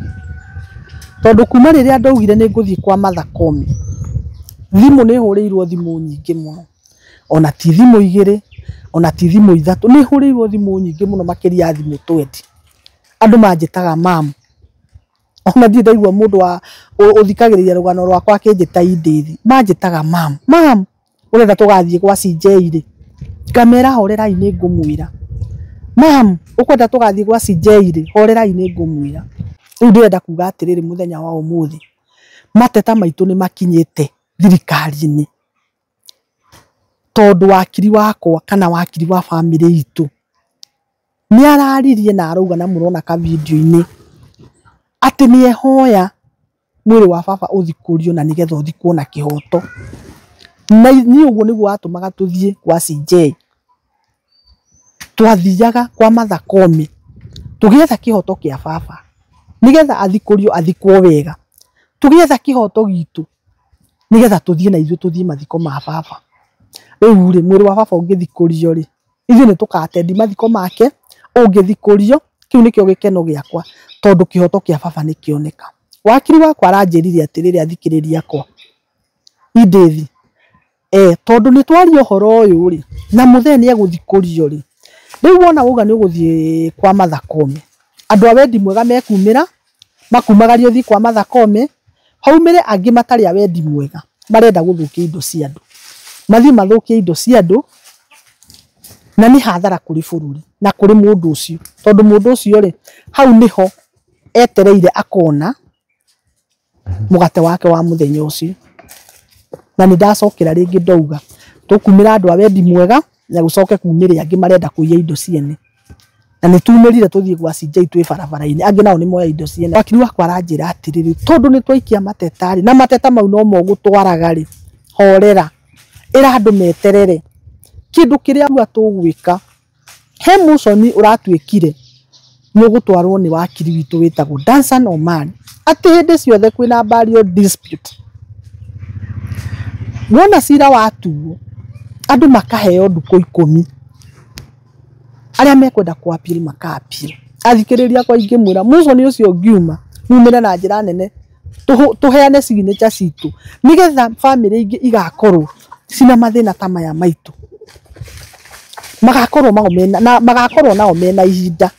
tondũ kuma rĩrĩa ndaugire nĩ ngũthiĩ kwa Martha Koome, thimũ nĩ hũrĩirwo thimũ nyingĩ mũno, ona ti thimũ igĩrĩ, ona ti thimũ ithatũ, nĩ hũrĩirwo thimũ nyingĩ mũno makĩria ya thimũ 20. Andũ manjĩtaga mamu, ona ndirĩ ndaigua mũndũ wa ũthikagĩrĩria rũgano rwakwa akĩnjĩta Indĩthi, manjĩtaga mamu, mamu ũrenda tũgathiĩ gwa CJ rĩ? Ngamera horerai nĩ ngũmwĩra. Mamu ũkwenda tũgathiĩ gwa CJ rĩ? Horerai nĩ ngũmwĩra. Rĩu ndĩrenda kuga atĩrĩrĩ mũthenya wa ũmũthĩ, mateta maitũ nĩ makinyĩte thirikari-inĩ tondũ wakiri wakwa kana wakiri wa bamĩrĩ itũ nĩ araririe na arauga na mũrona ka video-inĩ atĩ nĩ ehoya mwĩrĩ wa baba ũthikũrio na nĩgetha ũthikwo na kĩhoto. Na niĩ ũguo nĩguo watũmaga tũthiĩ kwa CJ. Twathiaga kwa Martha Koome tũgĩetha kĩhoto kĩa baba nĩgetha athikũrio athikwo wega, tũgĩetha kĩhoto gitũ nĩgetha tũthiĩ na ithuĩ tũthiĩ mathiko ma baba. Rĩu rĩ, mwĩrĩ wa baba ũngĩthikũrio rĩ, ithuĩ nĩ tũkatendi mathiko make, ũngĩthikũrio, kĩu nĩkĩo gĩkeno gĩakwa tondũ kĩhoto kĩa baba nĩ kĩoneka. Wakiri wakwa aranjĩrire atĩrĩrĩ athikĩrĩria akwa, Indĩthi, tondũ nĩ twaria ũhoro ũyũ rĩ, na mũthee nĩ egũthikũrio rĩ, rĩu wona wauga nĩ ũgũthiĩ kwa Martha Koome, andũ a wendi mwega mekumĩra, makumagaria ũthiĩ kwa Martha Koome, haumĩre angĩ matarĩ a wendi mwega marenda gũthũkia indo cia andũ, mathiĩ mathũkie indo cia andũ, na nĩ hathara kũrĩ bũrũri na kũrĩ mũndũ ũcio, tondũ mũndũ ũcio rĩ, hau nĩho etereire akona mũgate wake wa mũthenya ũcio. Na nĩ ndacokera rĩngĩ ndauga tũkumĩra andũ a wendi mwega na gũcoke kumĩre angĩ marenda kũiya indo ciene. Na nĩ tumĩrire tũthiĩ gwa CJ twĩ barabara-inĩ, angĩ nao nĩ moya indo ciene. Wakiri wakwa aranjĩra atĩrĩrĩ, tondũ nĩ twaikia mateta rĩ, na mateta mau no mo gũtwaraga rĩ, horera, ĩra andũ meterere kĩndũ kĩrĩa rua tũgwĩka. He mũconi ũratuĩkire nĩ ũgũtwarwo nĩ wakiri witũ wĩtagwo Dansan Omari, atĩ hĩndĩ ciothe kwĩna burial dispute, wona cira watuo andũ makaheo ndukũ 10, arĩa mekwenda ku appeal maka appeal. Athikĩrĩria akwa ingĩmwĩra mũconi ũcio ũngiuma mumĩre na njĩra nene, tũheane signature citũ nĩgetha bamĩrĩ ingĩ igakorwo cina mathĩna ta maya maitũ, magakorwo nao mena, na magakorwo nao mena ihinda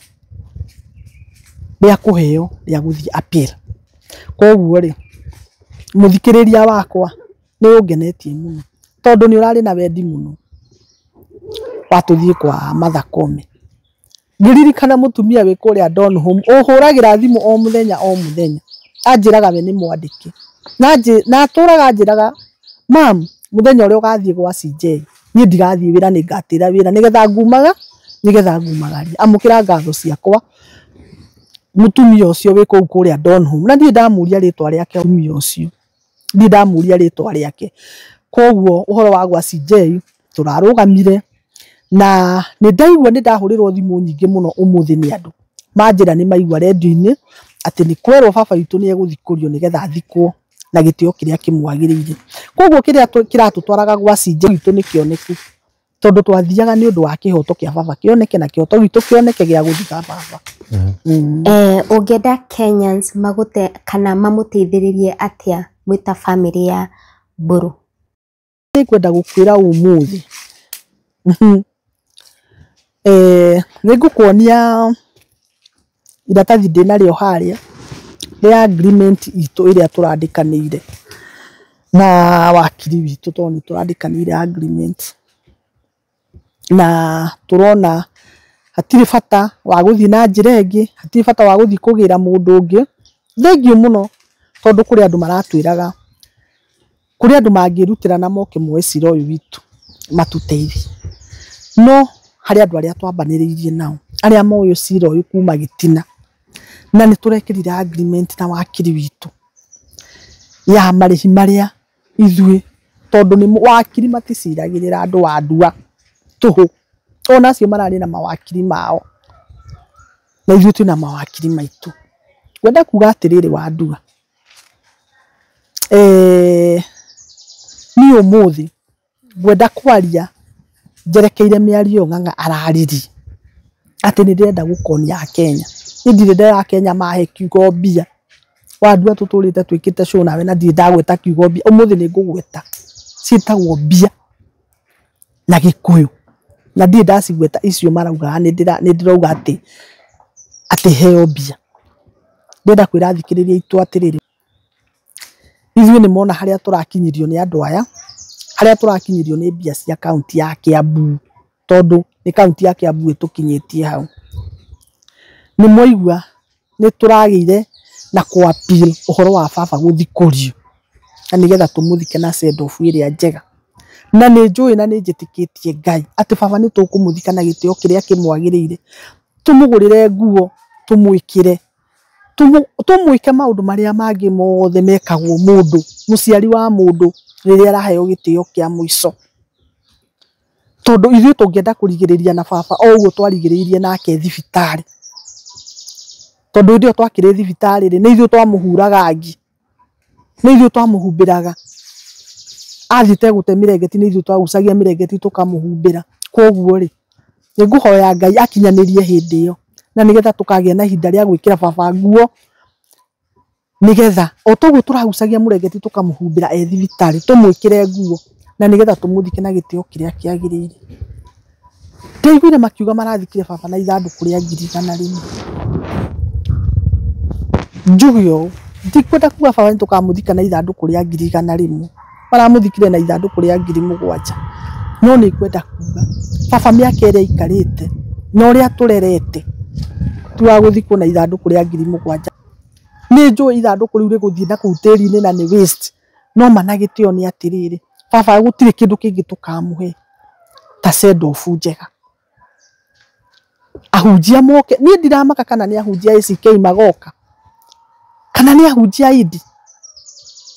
rĩa kũheo rĩa gũthiĩ appeal. Koguo rĩ, mũthikĩrĩria wakwa nĩ ũngenetie mũno tondũ nĩ ũrarĩ na wendi mũno wa tũthiĩ kwa Martha Koome. Ngĩririkana mũtumia wĩ kũrĩa Donholm ũhũragĩra thimũ o mũthenya o mũthenya, anjĩraga we nĩ mwandĩke, na atũraga anjĩraga mam, mũthenya ũrĩa ũgathiĩ gwa CJ niĩ ndigathiĩ wĩra, nĩ ngatĩra wĩra nĩgetha ngumaga, nĩgetha ngumagaria. Amũkĩra ngatho ciakwa mũtumia ũcio wĩ kũu kũrĩa Donholm, na ndirĩ ndamũria rĩtwa rĩake mũtumia ũcio, ndirĩ ndamũria rĩtwa rĩake. Koguo ũhoro wa gwa CJ tũrarũgamire na nĩ ndaigua nĩ ndahũrĩrwo thimũ nyingĩ mũno ũmũthĩ nĩ andũ manjĩra nĩ maigua rendio-inĩ atĩ nĩ kwerwo baba witũ nĩ egũthikũrio nĩgetha athikwo na gĩtĩo kĩrĩa kĩmwagĩrĩire. Koguo kĩrĩa kĩratũtwaraga gwa CJ witũ nĩ kĩoneku, tondũ twathiaga nĩ ũndũ wa kĩhoto kĩa baba kĩoneke na kĩhoto gitũ kĩoneke gĩa gũthika baba. Ũngĩenda Kenyans magũte kana mamũteithĩrĩrie atĩa mwĩ ta bamĩrĩ ya Mbũrũ? Nĩngwenda gũkwĩra ũmũthĩ, nĩngũkuonia iratathi ndĩnarĩo harĩa rĩa agreement itũ ĩrĩa tũrandĩkanĩire na wakiri witũ, tondũ nĩ tũrandĩkanĩire agreement na tũrona hatirĩ bata wa gũthiĩ na njĩra ĩngĩ, hatirĩ bata wa gũthiĩ kũgĩra mũndũ ũngĩ. Thengiũ mũno tondũ kũrĩ andũ maratwĩraga, kũrĩ andũ mangĩrutĩra na moke moe cira ũyũ witũ matũteithie, no harĩ andũ arĩa twambanĩrĩirie nao arĩa moĩ cira ũyũ kuma gĩtina Na nĩ tũrekĩrire agreement na wakiri witũ ya marĩhi marĩa ithuĩ, tondũ nĩ wakiri maticiragĩrĩra andũ wandua tũhũ, ona acio mararĩ na mawakiri mao na ithuĩ twĩna mawakiri maitũ. Ngwenda kuga atĩrĩrĩ wandua, niĩ ũmũthĩ ngwenda kwaria njerekeire mĩario ĩyo Ng'ang'a araririe atĩ nĩ ndĩrenda gũkonia Akenya. Niĩ ndirĩ ndera Akenya mahe kiugo mbia. Wandua tũtũrĩte twĩkĩte show nawe na ndirĩ ndagweta kiugo mbia. Ũmũthĩ nĩ ngũgweta, ciĩtagwo mbia na Gĩkũyũ, na ndirĩ ndacigweta icio maraugaga nĩ ndĩrauga atĩ heo mbia. Ndĩrenda kwĩra athikĩrĩria aitũ atĩrĩrĩ, ithuĩ nĩ mona harĩa tũrakinyirio nĩ andũ aya, harĩa tũrakinyirio nĩ mbia cia kaunti ya Kiambu, tondũ nĩ kaunti ya Kiambu ĩtũkinyĩtie hau. Nĩ mwaigua nĩ tũragĩire na kũ appeal ũhoro wa baba gũthikũrio na nĩgetha tũmũthike na send off ĩrĩa njega. Na nĩ njũĩ na nĩ njĩtĩkĩtie Ngai atĩ baba nĩ tũkũmũthika na gĩtĩo kĩrĩa kĩmwagĩrĩire, tũmũgũrĩre nguo, tũmwĩkĩre, tũmwĩke maũndũ marĩa mangĩ mothe mekagwo mũndũ, mũciari wa mũndũ rĩrĩa araheo gĩtĩo kĩa mũico. Tondũ ithuĩ tũngĩenda kũrigĩrĩria na baba o ũguo twarigĩrĩirie nake thibitarĩ, tondũ hĩndĩ ĩyo twakĩrĩ thibitarĩ rĩ, nĩ ithuĩ twamũhuraga ngi, nĩ ithuĩ twamũhumbĩraga. Athiĩte gũte mĩrengeti nĩ ithuĩ twagucagia mĩrengeti tũkamũhumbĩra. Koguo rĩ, nĩ ngũhoya Ngai akinyanĩrie hĩndĩ ĩyo, na nĩgetha tũkagĩa na ihinda rĩa gwĩkĩra baba nguo, nĩgetha o toguo tũragucagia mũrengeti tũkamũhumbĩra e thibitarĩ, tũmwĩkĩre nguo na nĩgetha tũmũthike na gĩtĩo kĩrĩa kĩagĩrĩire. Ndaiguire makiuga marathikire baba na ithandũkũ rĩa 100,000. Njuge ũũ, ndikwenda kuga baba nĩ tũkamũthika na ithandũkũ rĩa 100,000, maramũthikire na ithandũkũ rĩa 7,000. No nĩ ngwenda kuga baba mĩaka ĩrĩa aikarĩte na ũrĩa atũrerete ti wa gũthikwo na ithandũkũ rĩa 7,000. Nĩ njũĩ ithandũkũ rĩu rĩgũthiĩ na kũu tĩri-inĩ na nĩ waste, no mana gĩtĩo nĩ atĩrĩrĩ, baba gũtirĩ kĩndũ kĩngĩ tũkamũhe ta send off njega. Ahunjia moke, niĩ ndiramaka kana nĩ ahunjia ACK magoka, kana nĩ ahunjia Indi,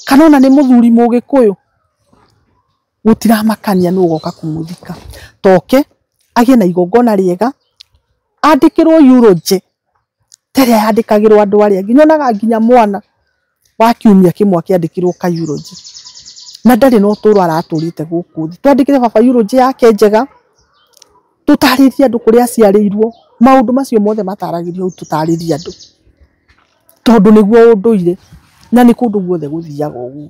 kana ona nĩ mũthuri Mũgĩkũyũ, gũtiramakania nũ ũgoka kũmũthika. Toke agĩe na igongona rĩega, andĩkĩrwo eulogy ta ĩrĩa yandĩkagĩrwo andũ arĩa angĩ. Nyonaga nginya mwana wa kiumia kĩmwe akĩandĩkĩrwo ka eulogy, na ndarĩ na ũtũro aratũrĩte gũkũ thĩ. Twandĩkĩre baba eulogy yake njega, tũtarĩrie andũ kũrĩa aciarĩirwo, maũndũ macio mothe mataragĩrio hau tũtarĩrie andũ, tondũ nĩguo ũndũire na nĩ kũndũ guothe gũthiaga ũguo.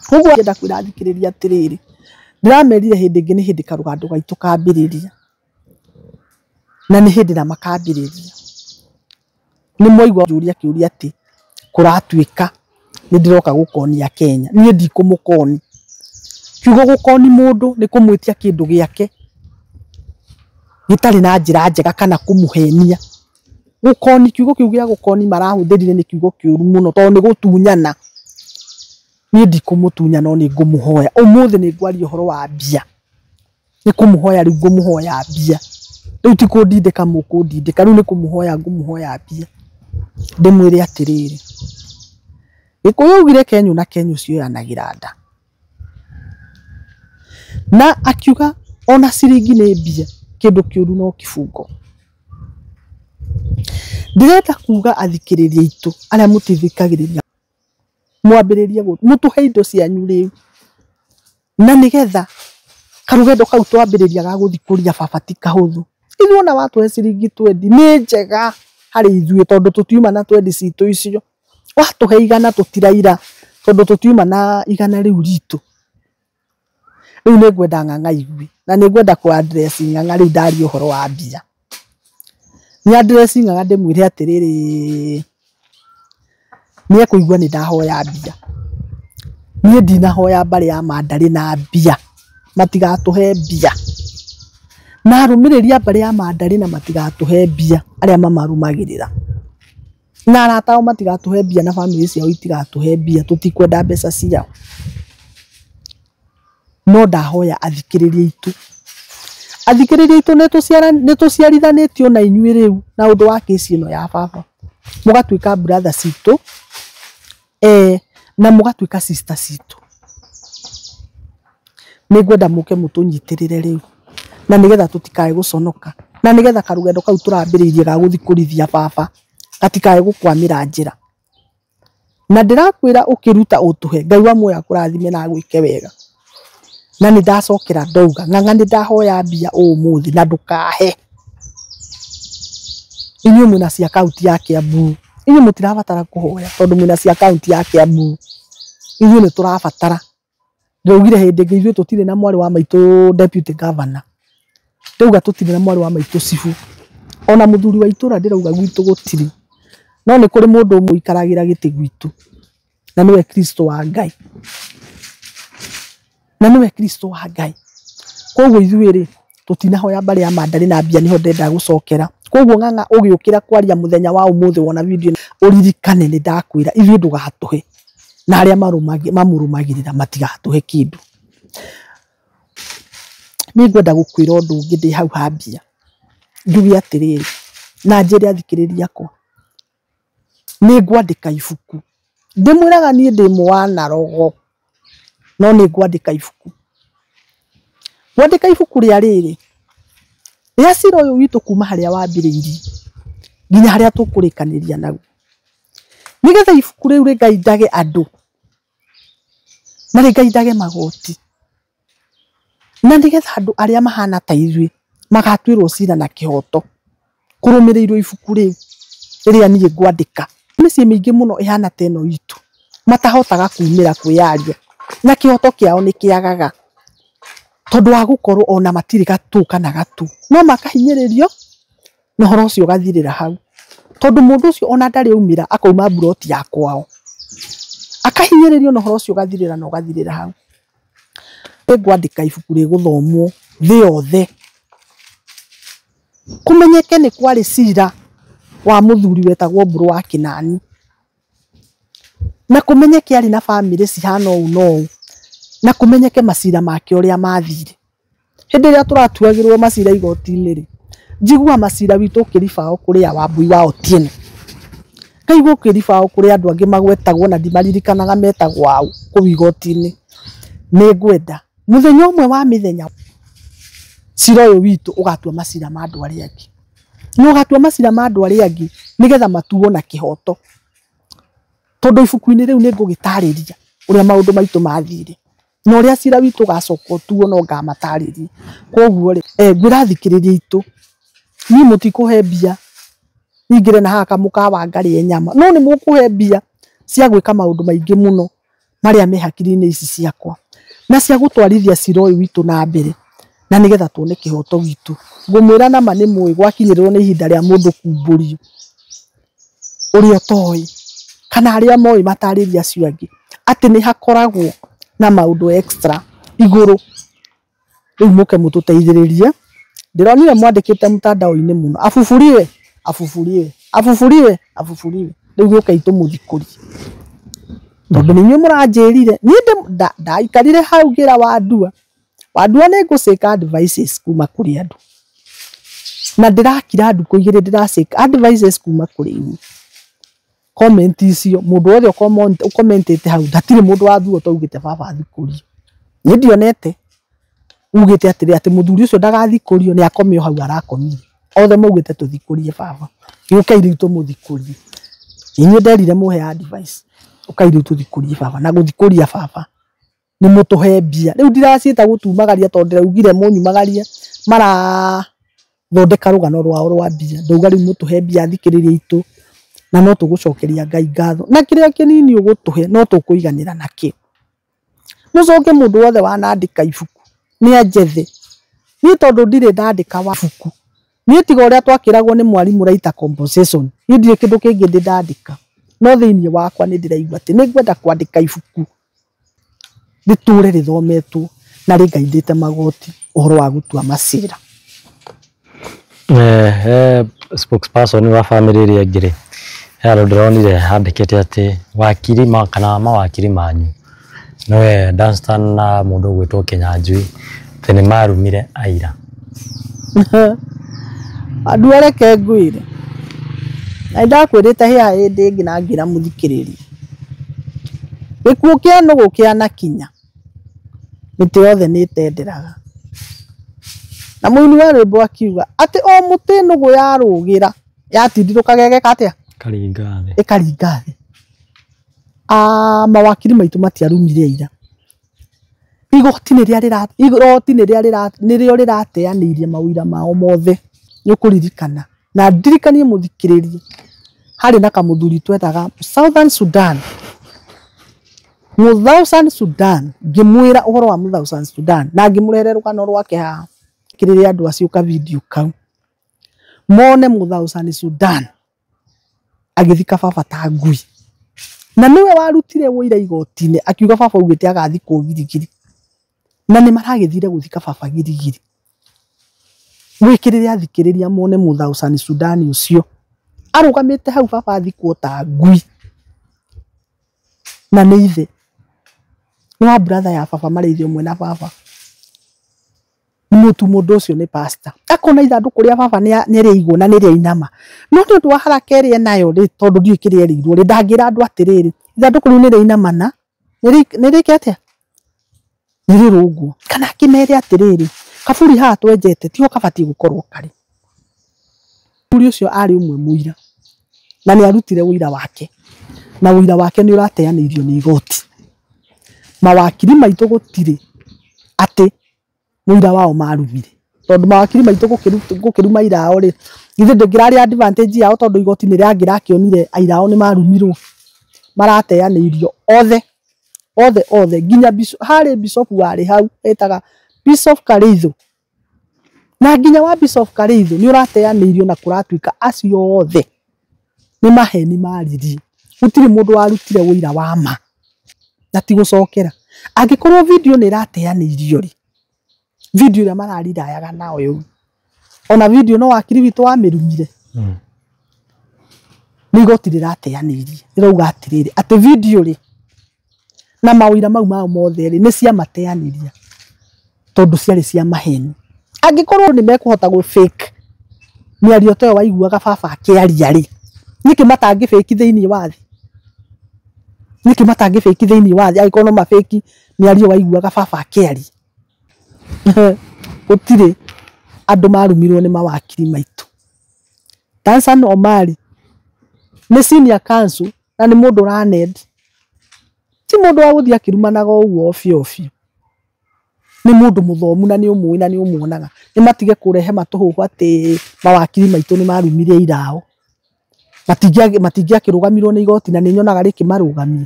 Koguo ngĩenda kwĩra athikĩrĩria atĩrĩrĩ, ndĩramerire hĩndĩ ĩngĩ nĩ hĩndĩ karũgando gaitũ kambĩrĩria, na nĩ hĩndĩ na makambĩrĩria. Nĩ mwaigua njũria kĩũria atĩ kũratuĩka nĩ ndĩroka gũkonia Kenya. Niĩ ndikũmũkoni. Kiugo gũkoni mũndũ nĩ kũmwĩtia kĩndũ gĩake gĩtarĩ na njĩra njega kana kũmũhenia. Gũkoni, kiugo kĩu gĩa gũkoni marahũthĩrire nĩ kiugo kĩũru mũno tondũ nĩ gũtunyana. Niĩ ndikũmũtunya no nĩ ngũmũhoya. Ũmũthĩ nĩ ngwaria ũhoro wa mbia. Nĩ kũmũhoya rĩu ngũmũhoya mbia. Rĩu ti kũndindĩka mũkũndindĩka, rĩu nĩ kũmũhoya ngũmũhoya mbia. Ndĩmwĩre atĩrĩrĩ, Gĩkũyũ augire kenyũ na kenyũ cioyanagĩra nda, na akiuga ona ciringi nĩ mbia, kĩndũ kĩũru no kĩbungo. Ndĩrenda kuga athikĩrĩria aitũ arĩa mũtithikagĩrĩria, mwambĩrĩrie mũtũhe indo cianyu rĩu, na nĩgetha karũgendo kau twambĩrĩria ga gũthikũria baba ti kahũthũ. Ithuĩ ona watũhe ciringi 20 nĩ njega harĩ ithuĩ, tondũ tũtiuma na 20 citũ icio. Watũhe 100 tũtiraira, tondũ tũtiuma na 100 rĩu ritũ. Rĩu nĩ ngwenda Ng'ang'a igue, na nĩ ngwenda kũ address Ng'ang'a rĩu ndaria ũhoro wa mbia. Nĩ address Ng'ang'a ndĩmwĩre atĩrĩrĩ, nĩ ekũigua nĩ ndahoya mbia. Niĩ ndinahoya mbarĩ ya Mandarĩ na mbia, matigatũhe mbia. Na arũmĩrĩri a mbarĩ ya Mandarĩ na matigatũhe mbia, arĩa mamarũmagĩrĩra. Na arata ao matigatũhe mbia, na bamĩrĩ ciao itigatũhe mbia, tũtikwenda mbeca ciao. No ndahoya athikĩrĩria aitũ, athikĩrĩria aitũ nĩ tũciarithanĩtio na inyuĩ rĩu na ũndũ wa kĩci ĩno ya baba. Mũgatuĩka brother citũ, na mũgatuĩka sister citũ. Nĩngwenda mũke mũtũnyitĩrĩre rĩu, na nĩgetha tũtikae gũconoka, na nĩgetha karũgendo kau tũrambĩrĩirie ga gũthiĩ kũrithia baba gatikae gũkwamĩra njĩra. Na ndĩrakwĩra ũkĩruta ũtũhe, Ngai wa muoyo akũrathime na agwĩke wega. Na nĩ ndacokera ndauga ng'ang'a nĩ ndahoya mbia ũmũthĩ na ndũkahe. Inyuĩ mwĩna cia kaunti ya Kiambu, inyuĩ mũtirabatara kũhoya tondũ mwĩna cia kaunti ya Kiambu. Ithuĩ nĩ tũrabatara. Ndĩraugire hĩndĩ ĩngĩ ithuĩ tũtirĩ na mwarĩ wa maitũ deputy governor, ndĩrauga tũtirĩ na mwarĩ wa maitũ cibũ, ona mũthuri wa itũra ndĩrauga gwitũ gũtirĩ, no nĩ kũrĩ mũndũ ũmwe ũikaragĩra gĩtĩ gwitũ, na nĩwe Kristo wa Ngai, na nĩwe Kristo wa Ngai. Koguo ithuĩ rĩ tũtinahoya mbarĩ ya Mandarĩ na mbia, nĩho ndenda gũcokera. Koguo ng'ang'a ũgĩũkĩra kwaria mũthenya wa ũmũthĩ wona video ũririkane nĩ ndakwĩra ithuĩ ndũgatũhe, na arĩa mamũrũmagĩrĩra matigatũhe kĩndũ. Nĩngwenda gũkwĩra ũndũ ũngĩ ndĩ hau ha mbia, njuge atĩrĩrĩ na njĩre athikĩrĩria akwa, nĩngwandĩka ibuku. Ndĩmwĩraga niĩ ndĩ mũwanarogo, no nĩngwandĩka ibuku. Ngwandĩka ibuku rĩa rĩrĩ rĩa cira ũyũ witũ kuma harĩa wambĩrĩirie nginya harĩa tũkũrĩkanĩria naguo, nĩgetha ibuku rĩu rĩgaindage andũ na rĩgaindage magoti, na nĩgetha andũ arĩa mahana ta ithuĩ magatuĩrwo cira na kĩhoto kũrũmĩrĩirwo ibuku rĩu rĩrĩa niĩ ngwandĩka. Mĩciĩ mĩingĩ mũno ĩhana ta ĩno itũ matahotaga kumĩra kwĩyaria, na kĩhoto kĩao nĩ kĩagaga tondũ wa gũkorwo ona matirĩ gatũ kana gatũ, no makahinyĩrĩrio na ũhoro ũcio ũgathirĩra hau, tondũ mũndũ ũcio ona ndarĩ aumĩra akauma mburoti ya kwao, akahinyĩrĩrio na ũhoro ũcio ũgathirĩra na ũgathirĩra hau. Nĩngwandĩka ibuku rĩgũthomwo thĩ yothe, kũmenyeke nĩ kwarĩ cira wa mũthuri wetagwo Mbũrũ wa Kĩnani, na kũmenyeke arĩ na bamĩrĩ cihana ũũ na ũũ, na kũmenyeke macira make ũrĩa mathire. Hĩndĩ ĩrĩa tũratuagĩrwo macira igoti-inĩ rĩ, njigua macira witũ ũkĩribaũ kũrĩ Wambui wa Otieno, ngaigua ũkĩribaũ kũrĩ andũ angĩ magwetagwo na ndimaririkanaga metagwo aũ kũu igoti-inĩ. Nĩngwenda mũthenya ũmwe wa mĩthenya cira ũyũ witũ ũgatua macira ma andũ arĩa angĩ, na ũgatua macira ma andũ arĩa angĩ nĩgetha matuo na kĩhoto, tondũ ibuku-inĩ rĩu nĩngũgĩtarĩria ũrĩa maũndũ maitũ mathire na ũrĩa cira witũ ũgacoka ũtuo, no ngamatarĩria. Koguo rĩ, ngwĩra athikĩrĩria aitũ, niĩ mũtikũhe mbia nyingĩre na haha kamũkawa ngarĩe nyama, no nĩ mũkũhe mbia cia gwĩka maũndũ maingĩ mũno marĩa me hakiri-inĩ ici ciakwa, na cia gũtwarithia cira ũyũ witũ na mbere, na nĩgetha tuone kĩhoto gitũ. Ngũmwĩra nama nĩ mũĩ gwakinyĩrĩrwo nĩ ihinda rĩa mũndũ kumbũrio ũrĩa ũtoĩ, kana arĩa moĩ matarĩrie acio angĩ atĩ nĩ hakoragwo na maũndũ extra igũrũ. Rĩu mũke mũtũteithĩrĩrie. Ndĩronire mwandĩkĩte mtandao-inĩ mũno, abuburiwe abuburiwe abuburiwe abuburiwe. Rĩu gũkai tũmũthikũrie, tondũ nĩ inyuĩ mũranjĩrire. Niĩ ndaikarire hau ngĩra Wandua, Wandua nĩ ngũcĩka advices kuma kũrĩ andũ, na ndĩrakira ndukũ igĩrĩ ndĩracĩka advices kuma kũrĩ inyuĩ. Comment icio mũndũ wothe ũkomentĩte hau, hatirĩ mũndũ wathuo ũtaugĩte baba athikũrio. Niĩ ndionete ugĩte atĩrĩ atĩ mũthuri ũcio ndagathikũrio, nĩ akome o hau arakomire. Othe maugĩte tũthikũrie baba, gĩũkei rĩu tũmũthikũrie. Inyuĩ nderire mũhe advice, ũkai rĩu tũthikũrie baba, na gũthikũria baba nĩ mũtũhe mbia. Rĩu ndiraciĩta gũtumagaria tondũ ndĩraugire mũnyumagarie marathondeka rũgano rwao rwa mbia. Ndauga rĩu mũtũhe mbia athikĩrĩria aitũ, na no tũgũcokeria Ngai ngatho, na kĩrĩa kĩnini ũgũtũhe no tũkũiganĩra nakĩo. Mũcoke mũndũ wothe wanandĩka ibuku nĩ anjethe. Niĩ tondũ ndirĩ ndandĩka wa ibuku, niĩ tiga ũrĩa twakĩragwo nĩ mwarimũ writer composition, niĩ ndirĩ kĩndũ kĩngĩ ndĩ ndandĩka, no thĩinĩ wakwa nĩ ndĩraigua atĩ nĩ ngwenda kwandĩka ibuku rĩtũre rĩthometwo na rĩngaindĩte magoti ũhoro wa gũtua macira. Spokesperson wa family ĩrĩa ĩngĩ rĩ, he handũ ndĩronire handĩkĩte atĩ wakiri kana mawakiri manyu nĩwe Danstan na mũndũ ũgwĩtwo Kĩnyanjui atĩ nĩ marumire aira. Andũ areke ngwĩre, Na ndakwĩrĩte hĩa hĩndĩ ĩngĩ na ngĩra mũthikĩrĩria. Gĩkuũ kĩa nũgũ kĩanakinya, mĩtĩ yothe nĩ ĩtenderaga. Na mũini wa rwĩmbo akiuga atĩ o mũtĩ nũgũ yarũgĩra yatindirũkaga ĩgeka atĩa? Ĩkaringa thĩ. Ĩkaringa thĩ. Mawakiri maitũ matiarumire aira. Igoti nĩrĩo rĩrateanĩirie mawĩra mao mothe. Nĩ ũkũririkana. Na ndirikanie mũthikĩrĩrie harĩ na kamũthuri twetaga Southern Sudan. Southern Sudan, ngĩmwĩra ũhoro wa Southern Sudan na ngĩmũrehere rũgano rwake haha. Kĩrĩrĩ andũ acio ka video kau mone Southern Sudan agĩthika baba ta ngui. Na nĩwe warutire wũira igoti-inĩ akiuga baba augĩte agathikwo Girigiri. Na nĩ maragĩthire gũthika baba Girigiri. Wĩkĩrĩre athikĩrĩria mone Southern Sudan ũcio arũgamĩte hau baba athikwo ta ngui. Na nĩ ithe. Nĩ wa brother ya baba marĩ ithe ũmwe na baba. Mũtu mũndũ ũcio nĩ pastor. Akona ithandũkũ rĩa baba nĩ rĩaigwo na nĩ rĩainama. No nĩ ũndũ wa haraka ĩrĩa enayo rĩ, tondũ ndiũĩ kĩrĩa erĩirwo rĩ, ndangĩra andũ atĩrĩrĩ, ithandũkũ rĩu nĩ rĩainamana, nĩ rĩke atĩa? Nĩ rĩrũngwo. Kana akĩmere atĩrĩrĩ, kaburi haha twenjete tiho kabatiĩ gũkorwo karĩ. Mũthuri ũcio arĩ ũmwe mũira. Na nĩ arutire ũira wake. Na ũira wake nĩ ũrateanĩirio nĩ igoti. Mawakiri maitũ gũtirĩ atĩ mũira wao marumire. Tondũ mawakiri maitũ gũkĩruma aira ao rĩ, githĩ ndĩngĩrarĩ advantage yao tondũ igoti nĩ rĩangĩrakĩonire aira ao nĩ marumirwo. Marateanĩirio othe. Othe othe nginya harĩ bishop warĩ hau etaga Bishop Karĩithũ. Na nginya wa Bishop Karĩithũ nĩ ũrateanĩirio na kũratuĩka acio othe nĩ maheni maririe. Gũtirĩ mũndũ warutire ũira wa ma. Na ti gũcokera. Angĩkorwo video nĩ ĩrateanĩirio rĩ, video ĩrĩa mararirayaga nayo ona video no wakiri witũ wamĩrumire. Nĩ igoti rĩrateanĩirie. Rĩrauga atĩrĩrĩ, atĩ video rĩ na mawĩra mau mao mothe rĩ nĩ ciamateanĩria tondũ ciarĩ cia maheni. Angĩkorwo nĩ mekũhota gũ fake mĩario ta ĩyo waiguaga baba akĩaria rĩ, nĩkĩ matangĩ fake thĩinĩ wa thĩ? Nĩkĩ matangĩ fake thĩinĩ wa thĩ angĩkorwo no ma fake mĩario waiguaga baba akĩaria? Gũtirĩ andũ marumirwo nĩ mawakiri maitũ. Dansan Omari nĩ senior counsel na nĩ mũndũ learned. Ti mũndũ wa gũthiĩ akĩrumanaga ũguo obio obio. Nĩ mũndũ mũthomu na nĩ ũmũĩ na nĩ ũmuonaga. Nĩ matige kũrehe matũhũhũ atĩ mawakiri maitũ nĩ marumire aira ao. Matingĩakĩrũgamirwo nĩ igoti na nĩ nyonaga rĩkĩmarũgamia.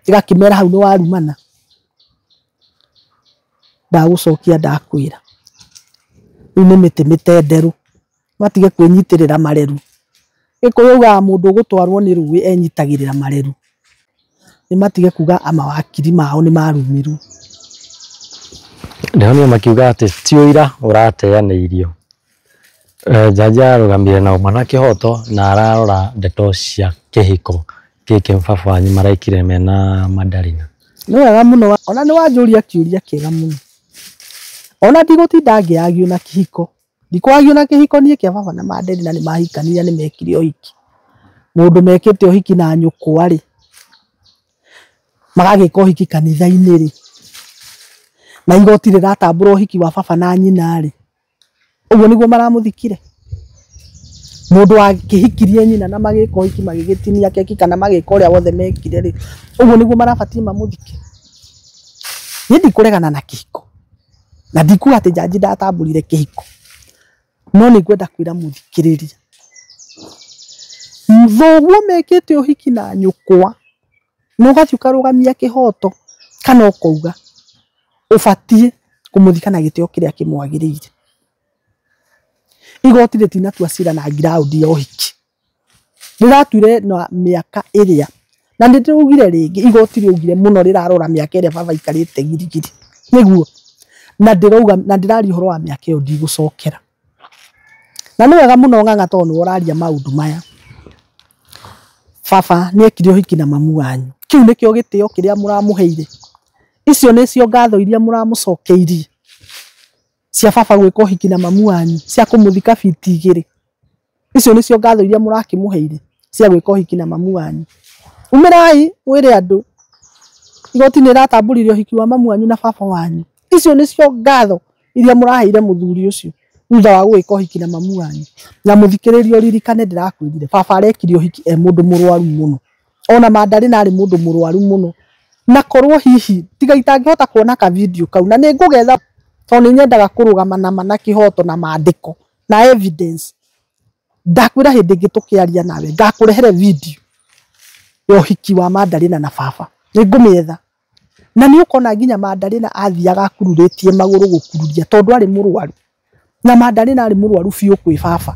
Rĩgakĩmera hau nĩ warumana. Ndagũcokia ndakwĩra. Rĩu nĩ mĩtĩ mĩtenderũ. Matige kwĩnyitĩrĩra mareru. Gĩkũyũ augaga mũndũ ũgũtwarwo nĩ rũĩ enyitagĩrĩra mareru. Nĩ matige kuga mawakiri mao nĩ marumirwo. Ndĩronire makiuga atĩ ti ũira ũrateanĩirio. Jaji arũgamire na ũma na kĩhoto na ararora ndeto cia kĩhiko gĩkĩ baba wanyu maraikire mena Mandarina. Nĩ wega mũno. Ona nĩ wanjũria kĩũria kĩega mũno. Ona ndigũtinda ngĩagio na kĩhiko. Ndikwagio na kĩhiko niĩ kĩa baba na Mandarina nĩ mahikanirie nĩ mekire ũhiki. Mũndũ mekĩte ũhiki na nyũkwa rĩ, magagĩka ũhiki kanitha-inĩ rĩ, na igoti rĩratambũra ũhiki wa baba na nyina rĩ, ũguo nĩguo maramũthikire. Mũndũ akĩhikirie nyina na magĩka ũhiki magĩgĩtinia keki kana magĩka ũrĩa wothe mekire rĩ, ũguo nĩguo marabatiĩ mamũthike. Niĩ ndikũregana na kĩhiko. Na ndikuga atĩ jaji ndatambũrire kĩhiko. No nĩ ngwenda kwĩra mũthikĩrĩria. Thoguo mekĩte ũhiki na nyũkwa, na ũgathiĩ ũkarũgamia kĩhoto kana ũkauga ũbatiĩ kũmũthika na gĩtĩo kĩrĩa kĩmwagĩrĩire. Igoti rĩtinatua cira na ground ya ũhiki. Rĩratuire na mĩaka ĩrĩa, na nĩ ndĩraugire rĩngĩ, igoti rĩaugire mũno rĩrarora mĩaka ĩrĩa baba aikarĩte Girigiri. Nĩguo. Na ndĩrauga, na ndĩraria ũhoro wa mĩaka ĩyo ndigũcokera. Na nĩ wega mũno Ng'ang'a tondũ nĩwe ũraria maũndũ maya. Baba nĩ ekire ũhiki na mamu wanyu. Kĩu nĩkĩo gĩtĩo kĩrĩa mũramũheire. Icio nĩcio ngatho iria mũramũcokeirie. Cia baba gwĩka ũhiki na mamu wanyu, cia kũmũthika biti igĩrĩ. Icio nĩcio ngatho iria mũrakĩmũheire. cia gwĩka ũhiki na mamu wanyu. Umĩrai mwĩre andũ igoti nĩ rĩratambũrire ũhiki wa mamu wanyu na baba wanyu. Icio nĩcio ngatho iria mũraheire mũthuri ũcio thutha wa gwĩka ũhiki na mamu wanyu. Na mũthikĩrĩrio ririkane ndĩrakwĩrire baba arekire ũhiki e mũndũ mũrwaru mũno, ona Mandarina arĩ mũndũ mũrwaru mũno, na korwo hihi tiga itangĩhota kuona ka video kau na nĩ ngũgetha tondũ nĩ nyendaga kũrũgama na ma na kĩhoto na mandĩko na evidence. Ndakwĩra hĩndĩ ĩngĩ tũkĩaria nawe ngakũrehere video ya ũhiki wa Mandarina na baba, nĩ ngũmĩetha na nĩ ũkona nginya Mandarina athiaga akururĩtie magũrũ gũkururia tondũ arĩ mũrwaru, na Mandarina arĩ mũrwaru biũ kwĩ baba.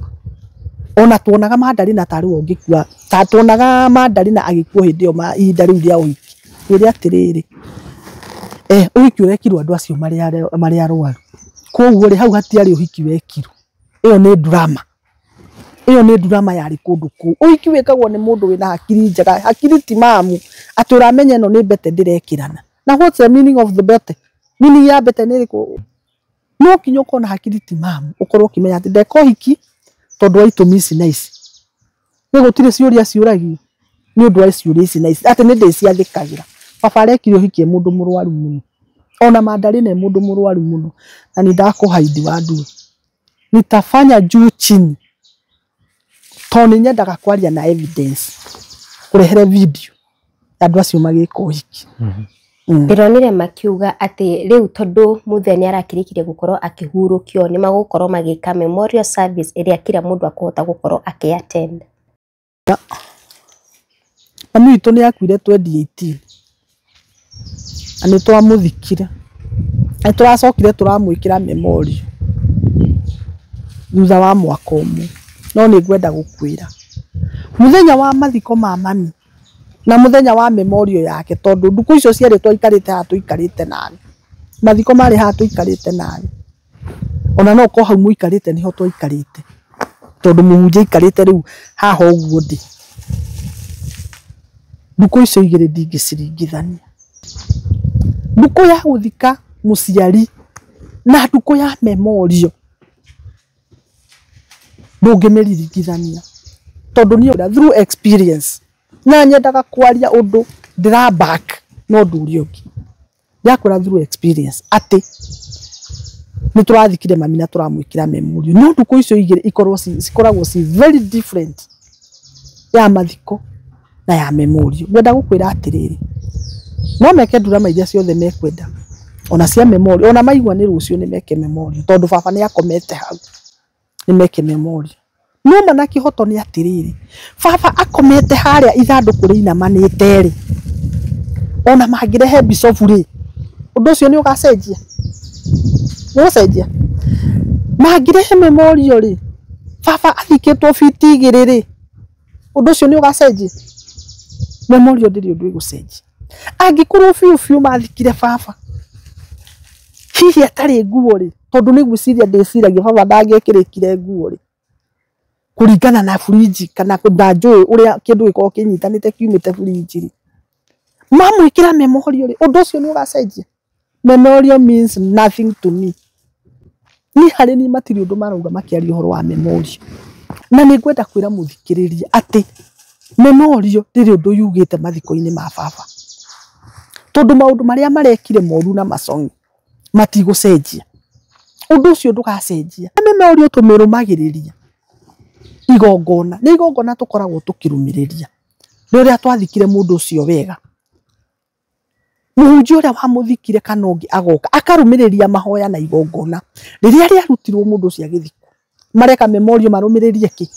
Ona tuonaga Mandarina tarĩ we ũngĩkua, ta tuonaga Mandarina agĩkua hĩndĩ ĩyo ihinda rĩu rĩa ũhiki. Ngwĩre atĩrĩrĩ, ũhiki ũrekirwo andũ acio marĩ arwaru, koguo rĩ hau hatiarĩ ũhiki wekirwo. Ĩyo nĩ drama, ĩyo nĩ drama yarĩ kũndũ kũu. Ũhiki wĩkagwo nĩ mũndũ wĩna hakiri njega, hakiri timamu, atĩ ũramenya ĩno nĩ mbete ndĩrekĩrana. Na what's the meaning of the mbete? Meaning ya mbete nĩ ĩrĩkũ? No nginya ũkorwo na hakiri timamu, ũkorwo ũkĩmenya atĩ ndeka ũhiki tondũ wa itũmi ici na ici. Nĩ gũtirĩ ciũria ciũragio nĩ ũndũ wa ciũria ici na ici, atĩ nĩ ndĩciathĩkagĩra. Baba arekire ũhiki e mũndũ mũrwaru mũno, ona Mandarina e mũndũ mũrwaru mũno, na nĩ ndakũhaidi wa ndue nitafanya juu chini tondũ nĩ nyendaga kwaria na evidence, kũrehere video andũ acio magĩka ũhiki. Ndĩronire makiuga atĩ rĩu tondũ Muthee nĩ arakĩrĩkirie gũkorwo akĩhurũkio nĩ magũkorwo magĩka memorial service ĩrĩa kila mũndũ akũhota gũkorwo akĩ attend. Mami witũ nĩ akuire 2018 na nĩ twamũthikire, nĩ tũracokire tũramwĩkĩra memorial thutha wa mwaka ũmwe. No nĩ ngwenda gũkwĩra mũthenya wa mathiko ma mami na mũthenya wa memorial yake, tondũ ndukũ icio cierĩ twaikarĩte haha tũikarĩte nawe, mathiko marĩ haha tũikarĩte nawe, ona no ũkorwo hau mũikarĩte nĩho twaikarĩte, tondũ mũhunjia aikarĩte rĩu haha ũguo ndĩ. Ndukũ icio igĩrĩ ndingĩciringithania. Ndukũ ya gũthika mũciari na ndukũ ya memorial ndũngĩmĩringithania, tondũ niĩ through experience na nyendaga kwaria ũndũ ndĩra back no ũndũ ũrĩa ũngĩ. Ndakwĩra through experience atĩ nĩ tũrathikire mami na tũramwĩkĩra memorial, no ndukũ icio igĩrĩ ikorwo cikoragwo ci very different, ya mathiko na ya memorial. Ngwenda gũkwĩra atĩrĩrĩ, no meke ndurama iria ciothe mekwenda, ona cia memorial, ona maigua nĩ rũciũ nĩ meke memorial, tondũ baba nĩ akomete hau, nĩ meke memorial. No ma na kĩhoto nĩ atĩrĩrĩ, baba akomete harĩa ithandũkũ rĩinamanĩte rĩ, ona mangĩrehe bicobu rĩ, ũndũ ũcio nĩ ũgacenjia, nĩ ũgũcenjia. Mangĩrehe memorial rĩ, baba athikĩtwo biti igĩrĩ rĩ, ũndũ ũcio nĩ ũgacenjia. Memorial ndĩrĩ ũndũ ĩgũcenjia. Angĩkorwo biũ biũ mathikire baba hihi atarĩ nguo rĩ, tondũ nĩ gwĩciria ndĩciragia baba ndangĩekĩrĩkire nguo rĩ, kũringana na burinji kana ndanjũĩ ũrĩa kĩndũ gĩkoragwo kĩnyitanĩte kiumĩte burinji rĩ, mamwĩkĩra memorial rĩ, ũndũ ũcio nĩ ũgacenjia. Memorial means nothing to me. Niĩ harĩ niĩ matirĩ ũndũ marauga makĩaria ũhoro wa memorial. Na nĩ ngwenda kwĩra mũthikĩrĩria atĩ memorial ndĩrĩ ũndũ yugĩte mathiko-inĩ ma baba, tondũ maũndũ marĩa marekire moru na macong'i matigũcenjia, ũndũ ũcio ndũgacenjia. Memorial tũmĩrũmagĩrĩria igongona, nĩ igongona tũkoragwo tũkĩrũmĩrĩria rĩrĩa twathikire mũndũ ũcio wega. Mũhunjia ũrĩa wamũthikire kana ũngĩ agoka akarũmĩrĩria mahoya na igongona rĩrĩa rĩarutirwo mũndũ ũcio agĩthikwo. Mareka memorial marũmĩrĩrie kĩ?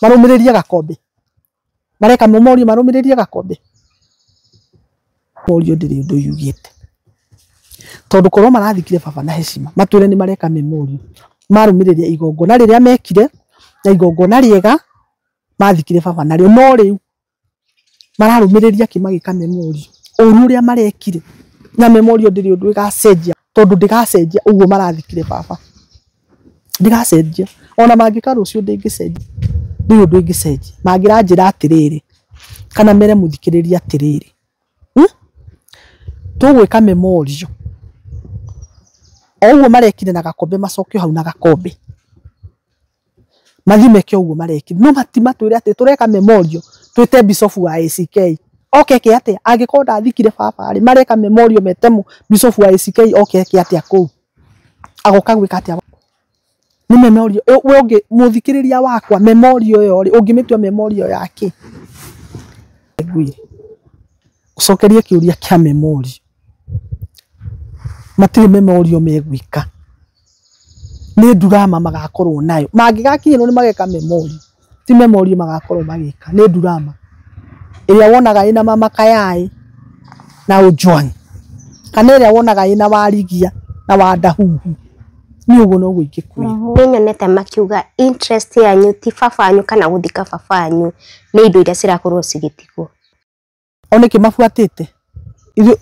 Marũmĩrĩrie gakombe, mareka memorial marũmĩrĩrie gakombe. Memorial ndĩrĩ ũndũ yugĩte, tondũ korwo marathikire baba na heshima matwĩre nĩ mareka memorial, marũmĩrĩria igongona rĩrĩa mekire na igongona rĩega mathikire baba narĩo, no rĩu mararũmĩrĩria kĩ magĩka memorial ũru ũrĩa marekire. Na memorial ndĩrĩ ũndũ ĩgacenjia, tondũ ndĩgacenjia ũguo marathikire baba, ndĩgacenjia. Ona mangĩka rũciũ ndĩngĩcenjia, ndĩrĩ ũndũ ĩngĩcenjia. Mangĩranjĩra atĩrĩrĩ, kana mere mũthikĩrĩria atĩrĩrĩ, tũgwĩka memorial o ũguo marekire na gakombe, macokio hau na gakombe, Mathiĩ meke ũguo marekire. No matimatwĩre atĩ tũreka memorial twĩte Bishop wa ACK. Oke eke atĩa? Angĩkorwo ndathikire baba rĩ, mareka memorial mete Bishop wa ACK oke eke atĩa kũu? Agoka gwĩka atĩa? Nĩ memorial. We ũngĩ mũthikĩrĩria wakwa memorial ĩyo rĩ, ũngĩmĩtua memorial ya kĩ? Ngwĩre. Ũcokerie kĩũria kĩa memorial. Matirĩ memorial megwĩka. Nĩ ndurama magakorwo nayo. Mangĩgakinyĩrwo nĩ mageka memorial. Ti memorial magakorwo magĩka, nĩ ndurama. Ĩrĩa wonaga ĩna Mama Kayai na Ojwang. Kana ĩrĩa wonaga ĩna Warigia na Wandahuhu. Niĩ ũguo noguo ingĩkwĩra. Nĩ nyonete makiuga interest yanyu ti baba wanyu kana gũthika baba wanyu nĩ indo iria cirakorwo cigĩtigwo. O nĩkĩ mabuatĩte? Ithuĩ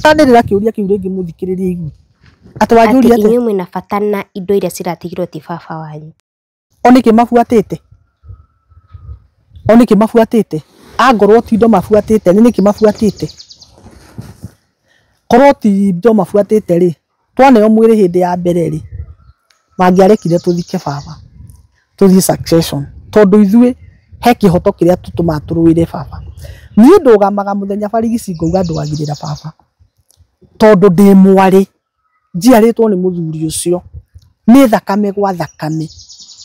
anĩrĩra kĩũria kĩu rĩngĩ mũthikĩrĩrie igue. Atĩ wanjũria Atĩ atĩa? inyuĩ mwĩna bata na indo iria ciratigirwo ti baba wanyu. O nĩkĩ mabuatĩte? O nĩkĩ mabuatĩte? Angorwo ti indo mabuatĩte, nĩ nĩkĩ mabuatĩte? Korwo ti indo mabuatĩte rĩ, twaneo mwĩrĩ hĩndĩ ya mbere rĩ, mangĩarekire tũthike baba, tũthiĩ succession. Tondũ ithuĩ he kĩhoto kĩrĩa tũtũmaga tũrũĩre baba. Niĩ ndũgamaga mũthenya barigici ngauga ndũagĩrĩra baba. Tondũ ndĩ mwarĩ, njiarĩtwo nĩ mũthuri ũcio. Nĩ thakame gwa thakame.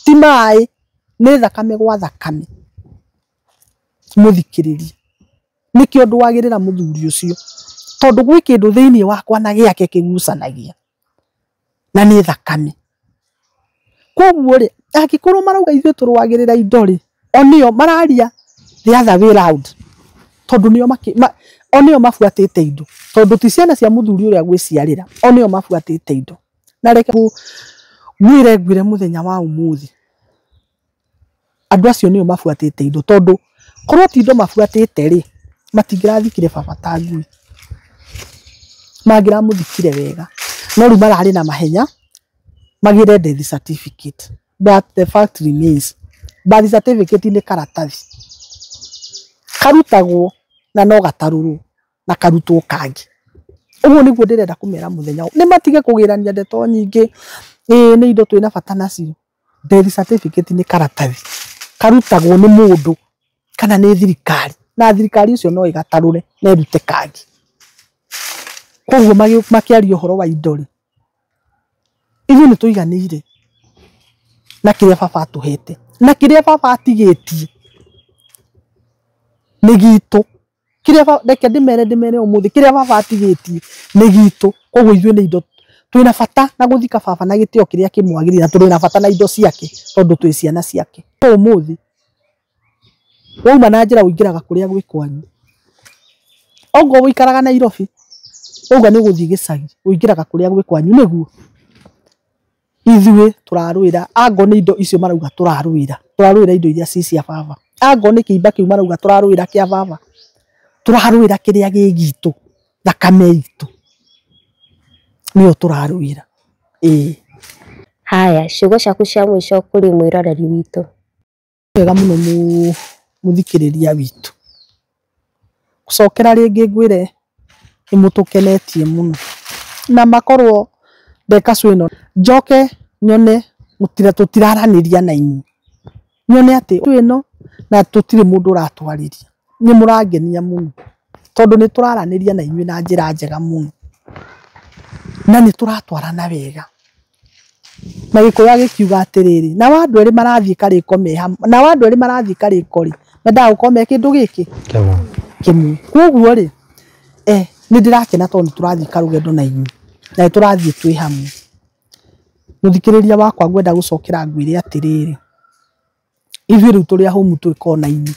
Ti maĩ, nĩ thakame gwa thakame. Mũthikĩrĩria. Nĩkĩo ndũagĩrĩra mũthuri ũcio. Tondũ gwĩ kĩndũ thĩinĩ wakwa na gĩake kĩgucanagia. Na nĩ thakame. Koguo rĩ, angĩkorwo marauga ithuĩ tũrũagĩrĩra indo rĩ, o nĩo mararia the other way round. Tondũ nĩo o nĩo mabuatĩte indo. Tondũ ti ciana cia mũthuri ũrĩa gwĩciarĩra, o nĩo mabuatĩte indo. Na reke ngwĩre ngwĩre mũthenya wa ũmũthĩ, andũ acio nĩo mabuatĩte indo. Tondũ korwo ti indo mabuatĩte rĩ, matingĩrathikire baba ta ngui. Mangĩramũthikire wega. No rĩu mararĩ na mahenya, magĩre death certificate. But the fact remains, birth certificate nĩ karatathi. Karutagwo na no gatarũrwo na karutwo kangĩ. Ũguo nĩguo ndĩrenda kũmera mũthenya ũyũ. Nĩ matige kũgĩrania ndeto nyingĩ, ĩĩ nĩ indo twĩna bata nacio. Death certificate nĩ karatathi. Karutagwo nĩ mũndũ kana nĩ thirikari. Na thirikari ũcio no ĩgatarũre na ĩrute kangĩ. Koguo makĩaria ũhoro wa indo rĩ, ithuĩ nĩ tũiganĩire na kĩrĩa baba atũhete na kĩrĩa baba atigĩtie nĩ gitũ. Kĩrĩa reke ndĩmere ũmũthĩ, kĩrĩa baba atigĩtie nĩ gitũ. Koguo ithuĩ nĩ indo twĩna bata na gũthika baba na gĩtĩo kĩrĩa kĩmwagĩrĩire, na tũrĩ na bata na indo ciake tondũ twĩ ciana ciake. Ũmũthĩ wauma na njĩra ũingĩraga kũrĩa gwĩ kwanyu. Ongorwo ũikaraga Nairobi, wauga nĩ ũgũthiĩ gĩcagi, ũingĩraga kũrĩa gwĩ kwanyu nĩguo. Ithuĩ tũrarũĩra, angorwo nĩ indo icio marauga tũrarũĩra, tũrarũĩra indo iria ci cia baba. Angorwo nĩ kĩimba kĩu marauga tũrarũĩra kĩa baba, tũrarũĩra kĩrĩa gĩ gitũ, thakame itũ nĩyo tũrarũĩra. Ĩĩ. Haya, ciugo ciaku cia mũico kũrĩ mwĩroreri witũ. Wega mũno mũthikĩrĩria witũ. Gũcokera rĩngĩ ngwĩre nĩ mũtũkenetie mũno. Na makorwo ndeka ĩno njoke nyone tũtiraranĩria na inyuĩ. Nyone atĩ ĩno na tũtirĩ mũndũ ũratwarĩria. Nĩ mũrangenia mũno. Tondũ nĩ tũraranĩria na inyuĩ na njĩra njega mũno. Na nĩ tũratwarana wega. Na Gĩkũyũ agĩkiuga atĩrĩrĩ, nao andũ erĩ marathiĩ karĩko me hamwe, nao andũ erĩ marathiĩ karĩko rĩ, mendaga gũkorwo me kĩndũ gĩkĩ kĩmwe. Koguo rĩ, nĩ ndĩrakena tondũ nĩ tũrathiĩ karũgendo na inyuĩ, na nĩ tũrathiĩ twĩ hamwe. Mũthikĩrĩria wakwa ngwenda gũcokera ngwĩre atĩrĩrĩ, ithuĩ rĩu tũrĩ ahũmu twĩ kona-inĩ.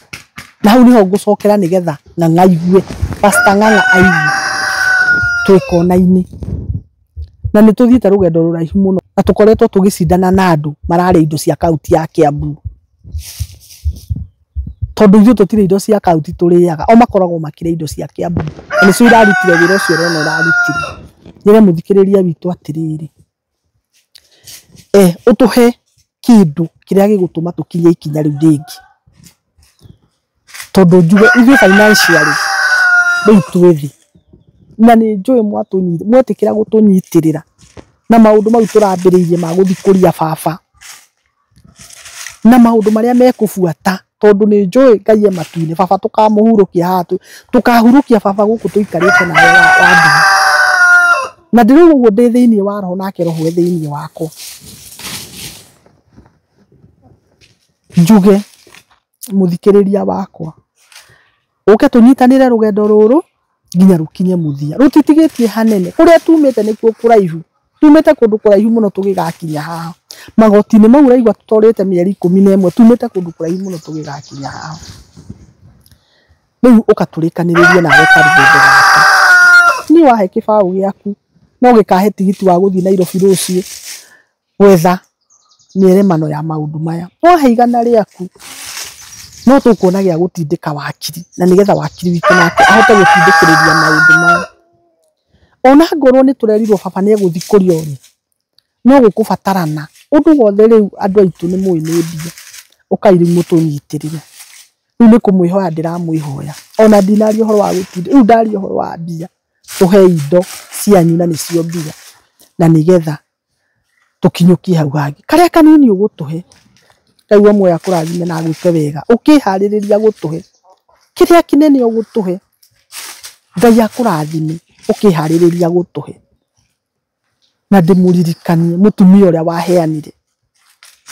Na hau nĩho ngũcokera nĩgetha Ng'ang'a aigue, Pastor Ng'ang'a aigue twĩ kona-inĩ. Na nĩ tũthiĩte rũgendo rũraihu mũno na tũkoretwo tũgĩcindana na andũ mararĩa indo cia kaunti ya Kiambu. Tondũ ithuĩ tũtirĩ indo cia kaunti tũrĩaga, o makoragwo makĩrĩa indo cia Kiambu. Na nĩcio irarutire wĩra ũcio ũrona ũrarutire. Njĩre mũthikĩrĩria witũ atĩrĩrĩ, ũtũhe kĩndũ kĩrĩa gĩgũtũma tũkinye ikinya rĩu rĩngĩ. Tondũ njuge ithuĩ financially rĩu twĩ thĩ. Na nĩ njũĩ mwetĩkĩra gũtũnyitĩrĩra na maũndũ mau tũrambĩrĩirie ma gũthiĩ kũria baba. Na maũndũ marĩa mekũbuata tondũ nĩ njũĩ Ngai e matu-inĩ baba tũkamũhurũkia haha tũkahurũkia baba gũkũ tũikarĩte nawe wa ndini. Na ndĩrauga ũguo ndĩ thĩinĩ wa roho nake roho e thĩinĩ wakwa. Njuge mũthikĩrĩria wakwa ũke tũnyitanĩre rũgendo rũrũ nginya rũkinye mũthia. Rũtitigĩtie hanene kũrĩa tumĩte nĩkuo kũraihu, tumĩte kũndũ kũraihu mũno tũgĩgakinya haha. Magoti-inĩ mau ũraigua tũtorĩte mĩeri 11 tumĩte kũndũ kũraihu mũno tũgĩgakinya haha. Rĩu ũkatũrĩkanĩrĩrie nawe karũgendo gaka. Niĩ wahe kĩbaũ gĩaku no gĩkahe tigiti wa gũthiĩ Nairobi rũciũ gwetha mĩeremano ya maũndũ maya. Wahe 100 rĩaku no tũkuona gĩa gũtindĩka wakiri na nĩgetha wakiri witũ nake ahote gũtindĩkĩrĩria maũndũ maya. Ona ngorwo nĩ tũrerirwo baba nĩ egũthikũrio rĩ, no gũkũbatarana ũndũ wothe. Rĩu andũ aitũ nĩ mũĩ nĩ mbia, ũkai rĩu mũtũnyitĩrĩre. Rĩu nĩ kũmwĩhoya ndĩramwĩhoya, ona ndinaria ũhoro wa gũtinda, rĩu ndaria ũhoro wa mbia. Tũhe indo cianyu na nĩcio mbia, na nĩgetha tũkinyũkie hau hangĩ. Karĩa kanini ũgũtũhe Ngai wa muoyo akũrathime na agwĩke wega. Ũkĩharĩrĩria gũtũhe kĩrĩa kĩnene ũgũtũhe, Ngai akũrathime ũkĩharĩrĩria gũtũhe. Na ndĩmũririkanie mũtumia ũrĩa waheanire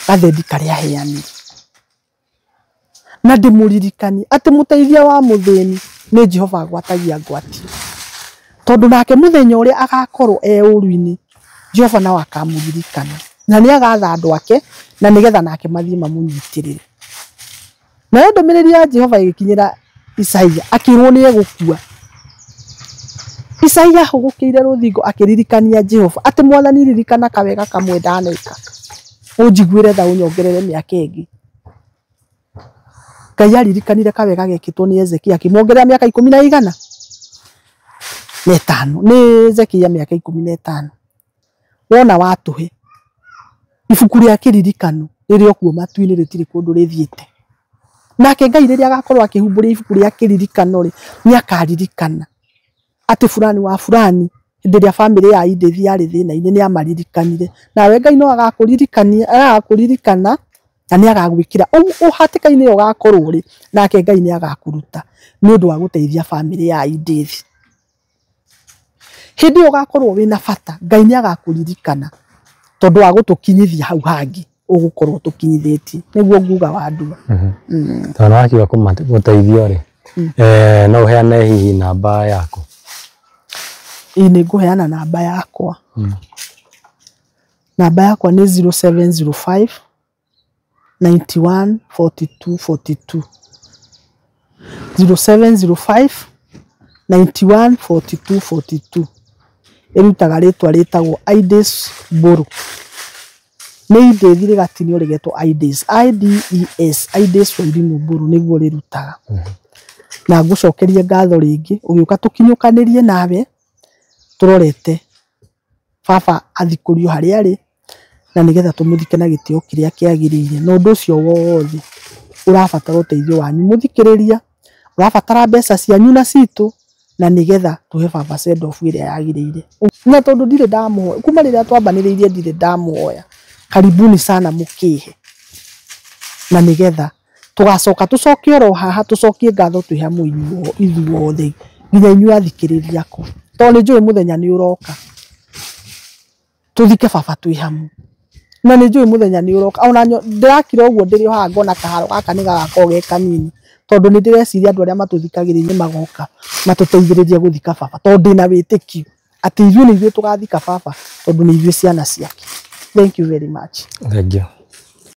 gathendi karĩa aheanire, na ndĩmũririkanie atĩ mũteithia wa mũthĩni nĩ Jehova agwatagia ngwatio, tondũ nake mũthenya ũrĩa agakorwo e ũru-inĩ Jehova nao akamũririkana na nĩ agatha andũ ake na nĩgetha nake mathiĩ mamũnyitĩrĩre. Nayo ndũmĩrĩri ya Jehova ĩgĩkinyĩra Isaia akĩrwo nĩ egũkua. Isaia ahũgũkĩire rũthingo akĩririkania Jehova atĩ Mwathani ririkana kawega kamwe ndaneka, ũnjiguĩre tha ũnyongerere mĩaka ĩngĩ. Ngai aririkanire kawega gekĩtwo nĩ Hezekia akĩmuongerera mĩaka 15 nĩ Hezekia mĩaka 15. Wona watũhe ibuku rĩa kĩririkano rĩrĩ o kuo matu-inĩ rĩtirĩ kũndũ rĩthiĩte. Nake Ngai rĩrĩa agakorwo akĩhumbũria ibuku rĩa kĩririkano rĩ, nĩ akaririkana atĩ fulani wa fulani hĩndĩ ĩrĩa bamĩrĩ ya Edith yarĩ thĩna-inĩ nĩ amaririkanire. Nawe Ngai no agakũririkania, agakũririkana na nĩ agagwĩkĩra ũhatĩka-inĩ ĩyo ũgakorwo ũrĩ, nake Ngai nĩ agakũruta nĩ ũndũ wa gũteithia bamĩrĩ ya Edith. Hĩndĩ ĩyo ũgakorwo wĩna bata, Ngai nĩ agakũririkana tondũ wa gũtũkinyithia hau hangĩ ũgũkorwo tũkinyithĩtie. Nĩguo nguga wa ndua. Tondũ wakiuga gũteithio rĩ, no ũheane hihi namba yaku? Ĩĩ nĩ ngũheana namba yakwa. Namba yakwa nĩ 0705 91 42 42. 0705 91 42 42. Ĩrutaga rĩtwa rĩtagwo Ides Mbũrũ. Nĩ Ides rĩgatinio rĩgetwo Ides, I-D-E-S, Ides Wairimu Mbũrũ nĩguo rĩrutaga. Na ngũcokerie ngatho rĩngĩ ũgĩũka tũkinyũkanĩrie nawe tũrorete baba athikũrio harĩa arĩ na nĩgetha tũmũthike na gĩtĩo kĩrĩa kĩagĩrĩire. Na ũndũ ũcio wothe ũrabatara ũteithio wanyu mũthikĩrĩria, ũrabatara mbeca cianyu na citũ na nĩgetha tũhe baba send off ĩrĩa yagĩrĩire. Na tondũ ndirĩ ndamũhoya kuma rĩrĩa twambanĩrĩirie ndirĩ ndamũhoya, karibuni sana mũkĩhe na nĩgetha tũgacoka tũcoke oro haha tũcokie ngatho twĩ hamwe ithuothe nginya inyuĩ athikĩrĩria akwa, tondũ nĩ njũĩ mũthenya nĩ ũroka tũthike baba twĩ hamwe, na nĩ njũĩ mũthenya nĩ ũroka. Ona ndĩrakira ũguo ndĩrĩ o haha ngona kaharo gaka nĩ gagakorwo ge kanini, tondũ nĩ ndĩreciria andũ arĩa matũthikagĩrĩria nĩ magoka matũteithĩrĩrie gũthika baba, tondũ ndĩna wĩtĩkio atĩ ithuĩ nĩ ithuĩ tũgathika baba, tondũ nĩ ithuĩ ciana ciake. Thank you very much. Thank you.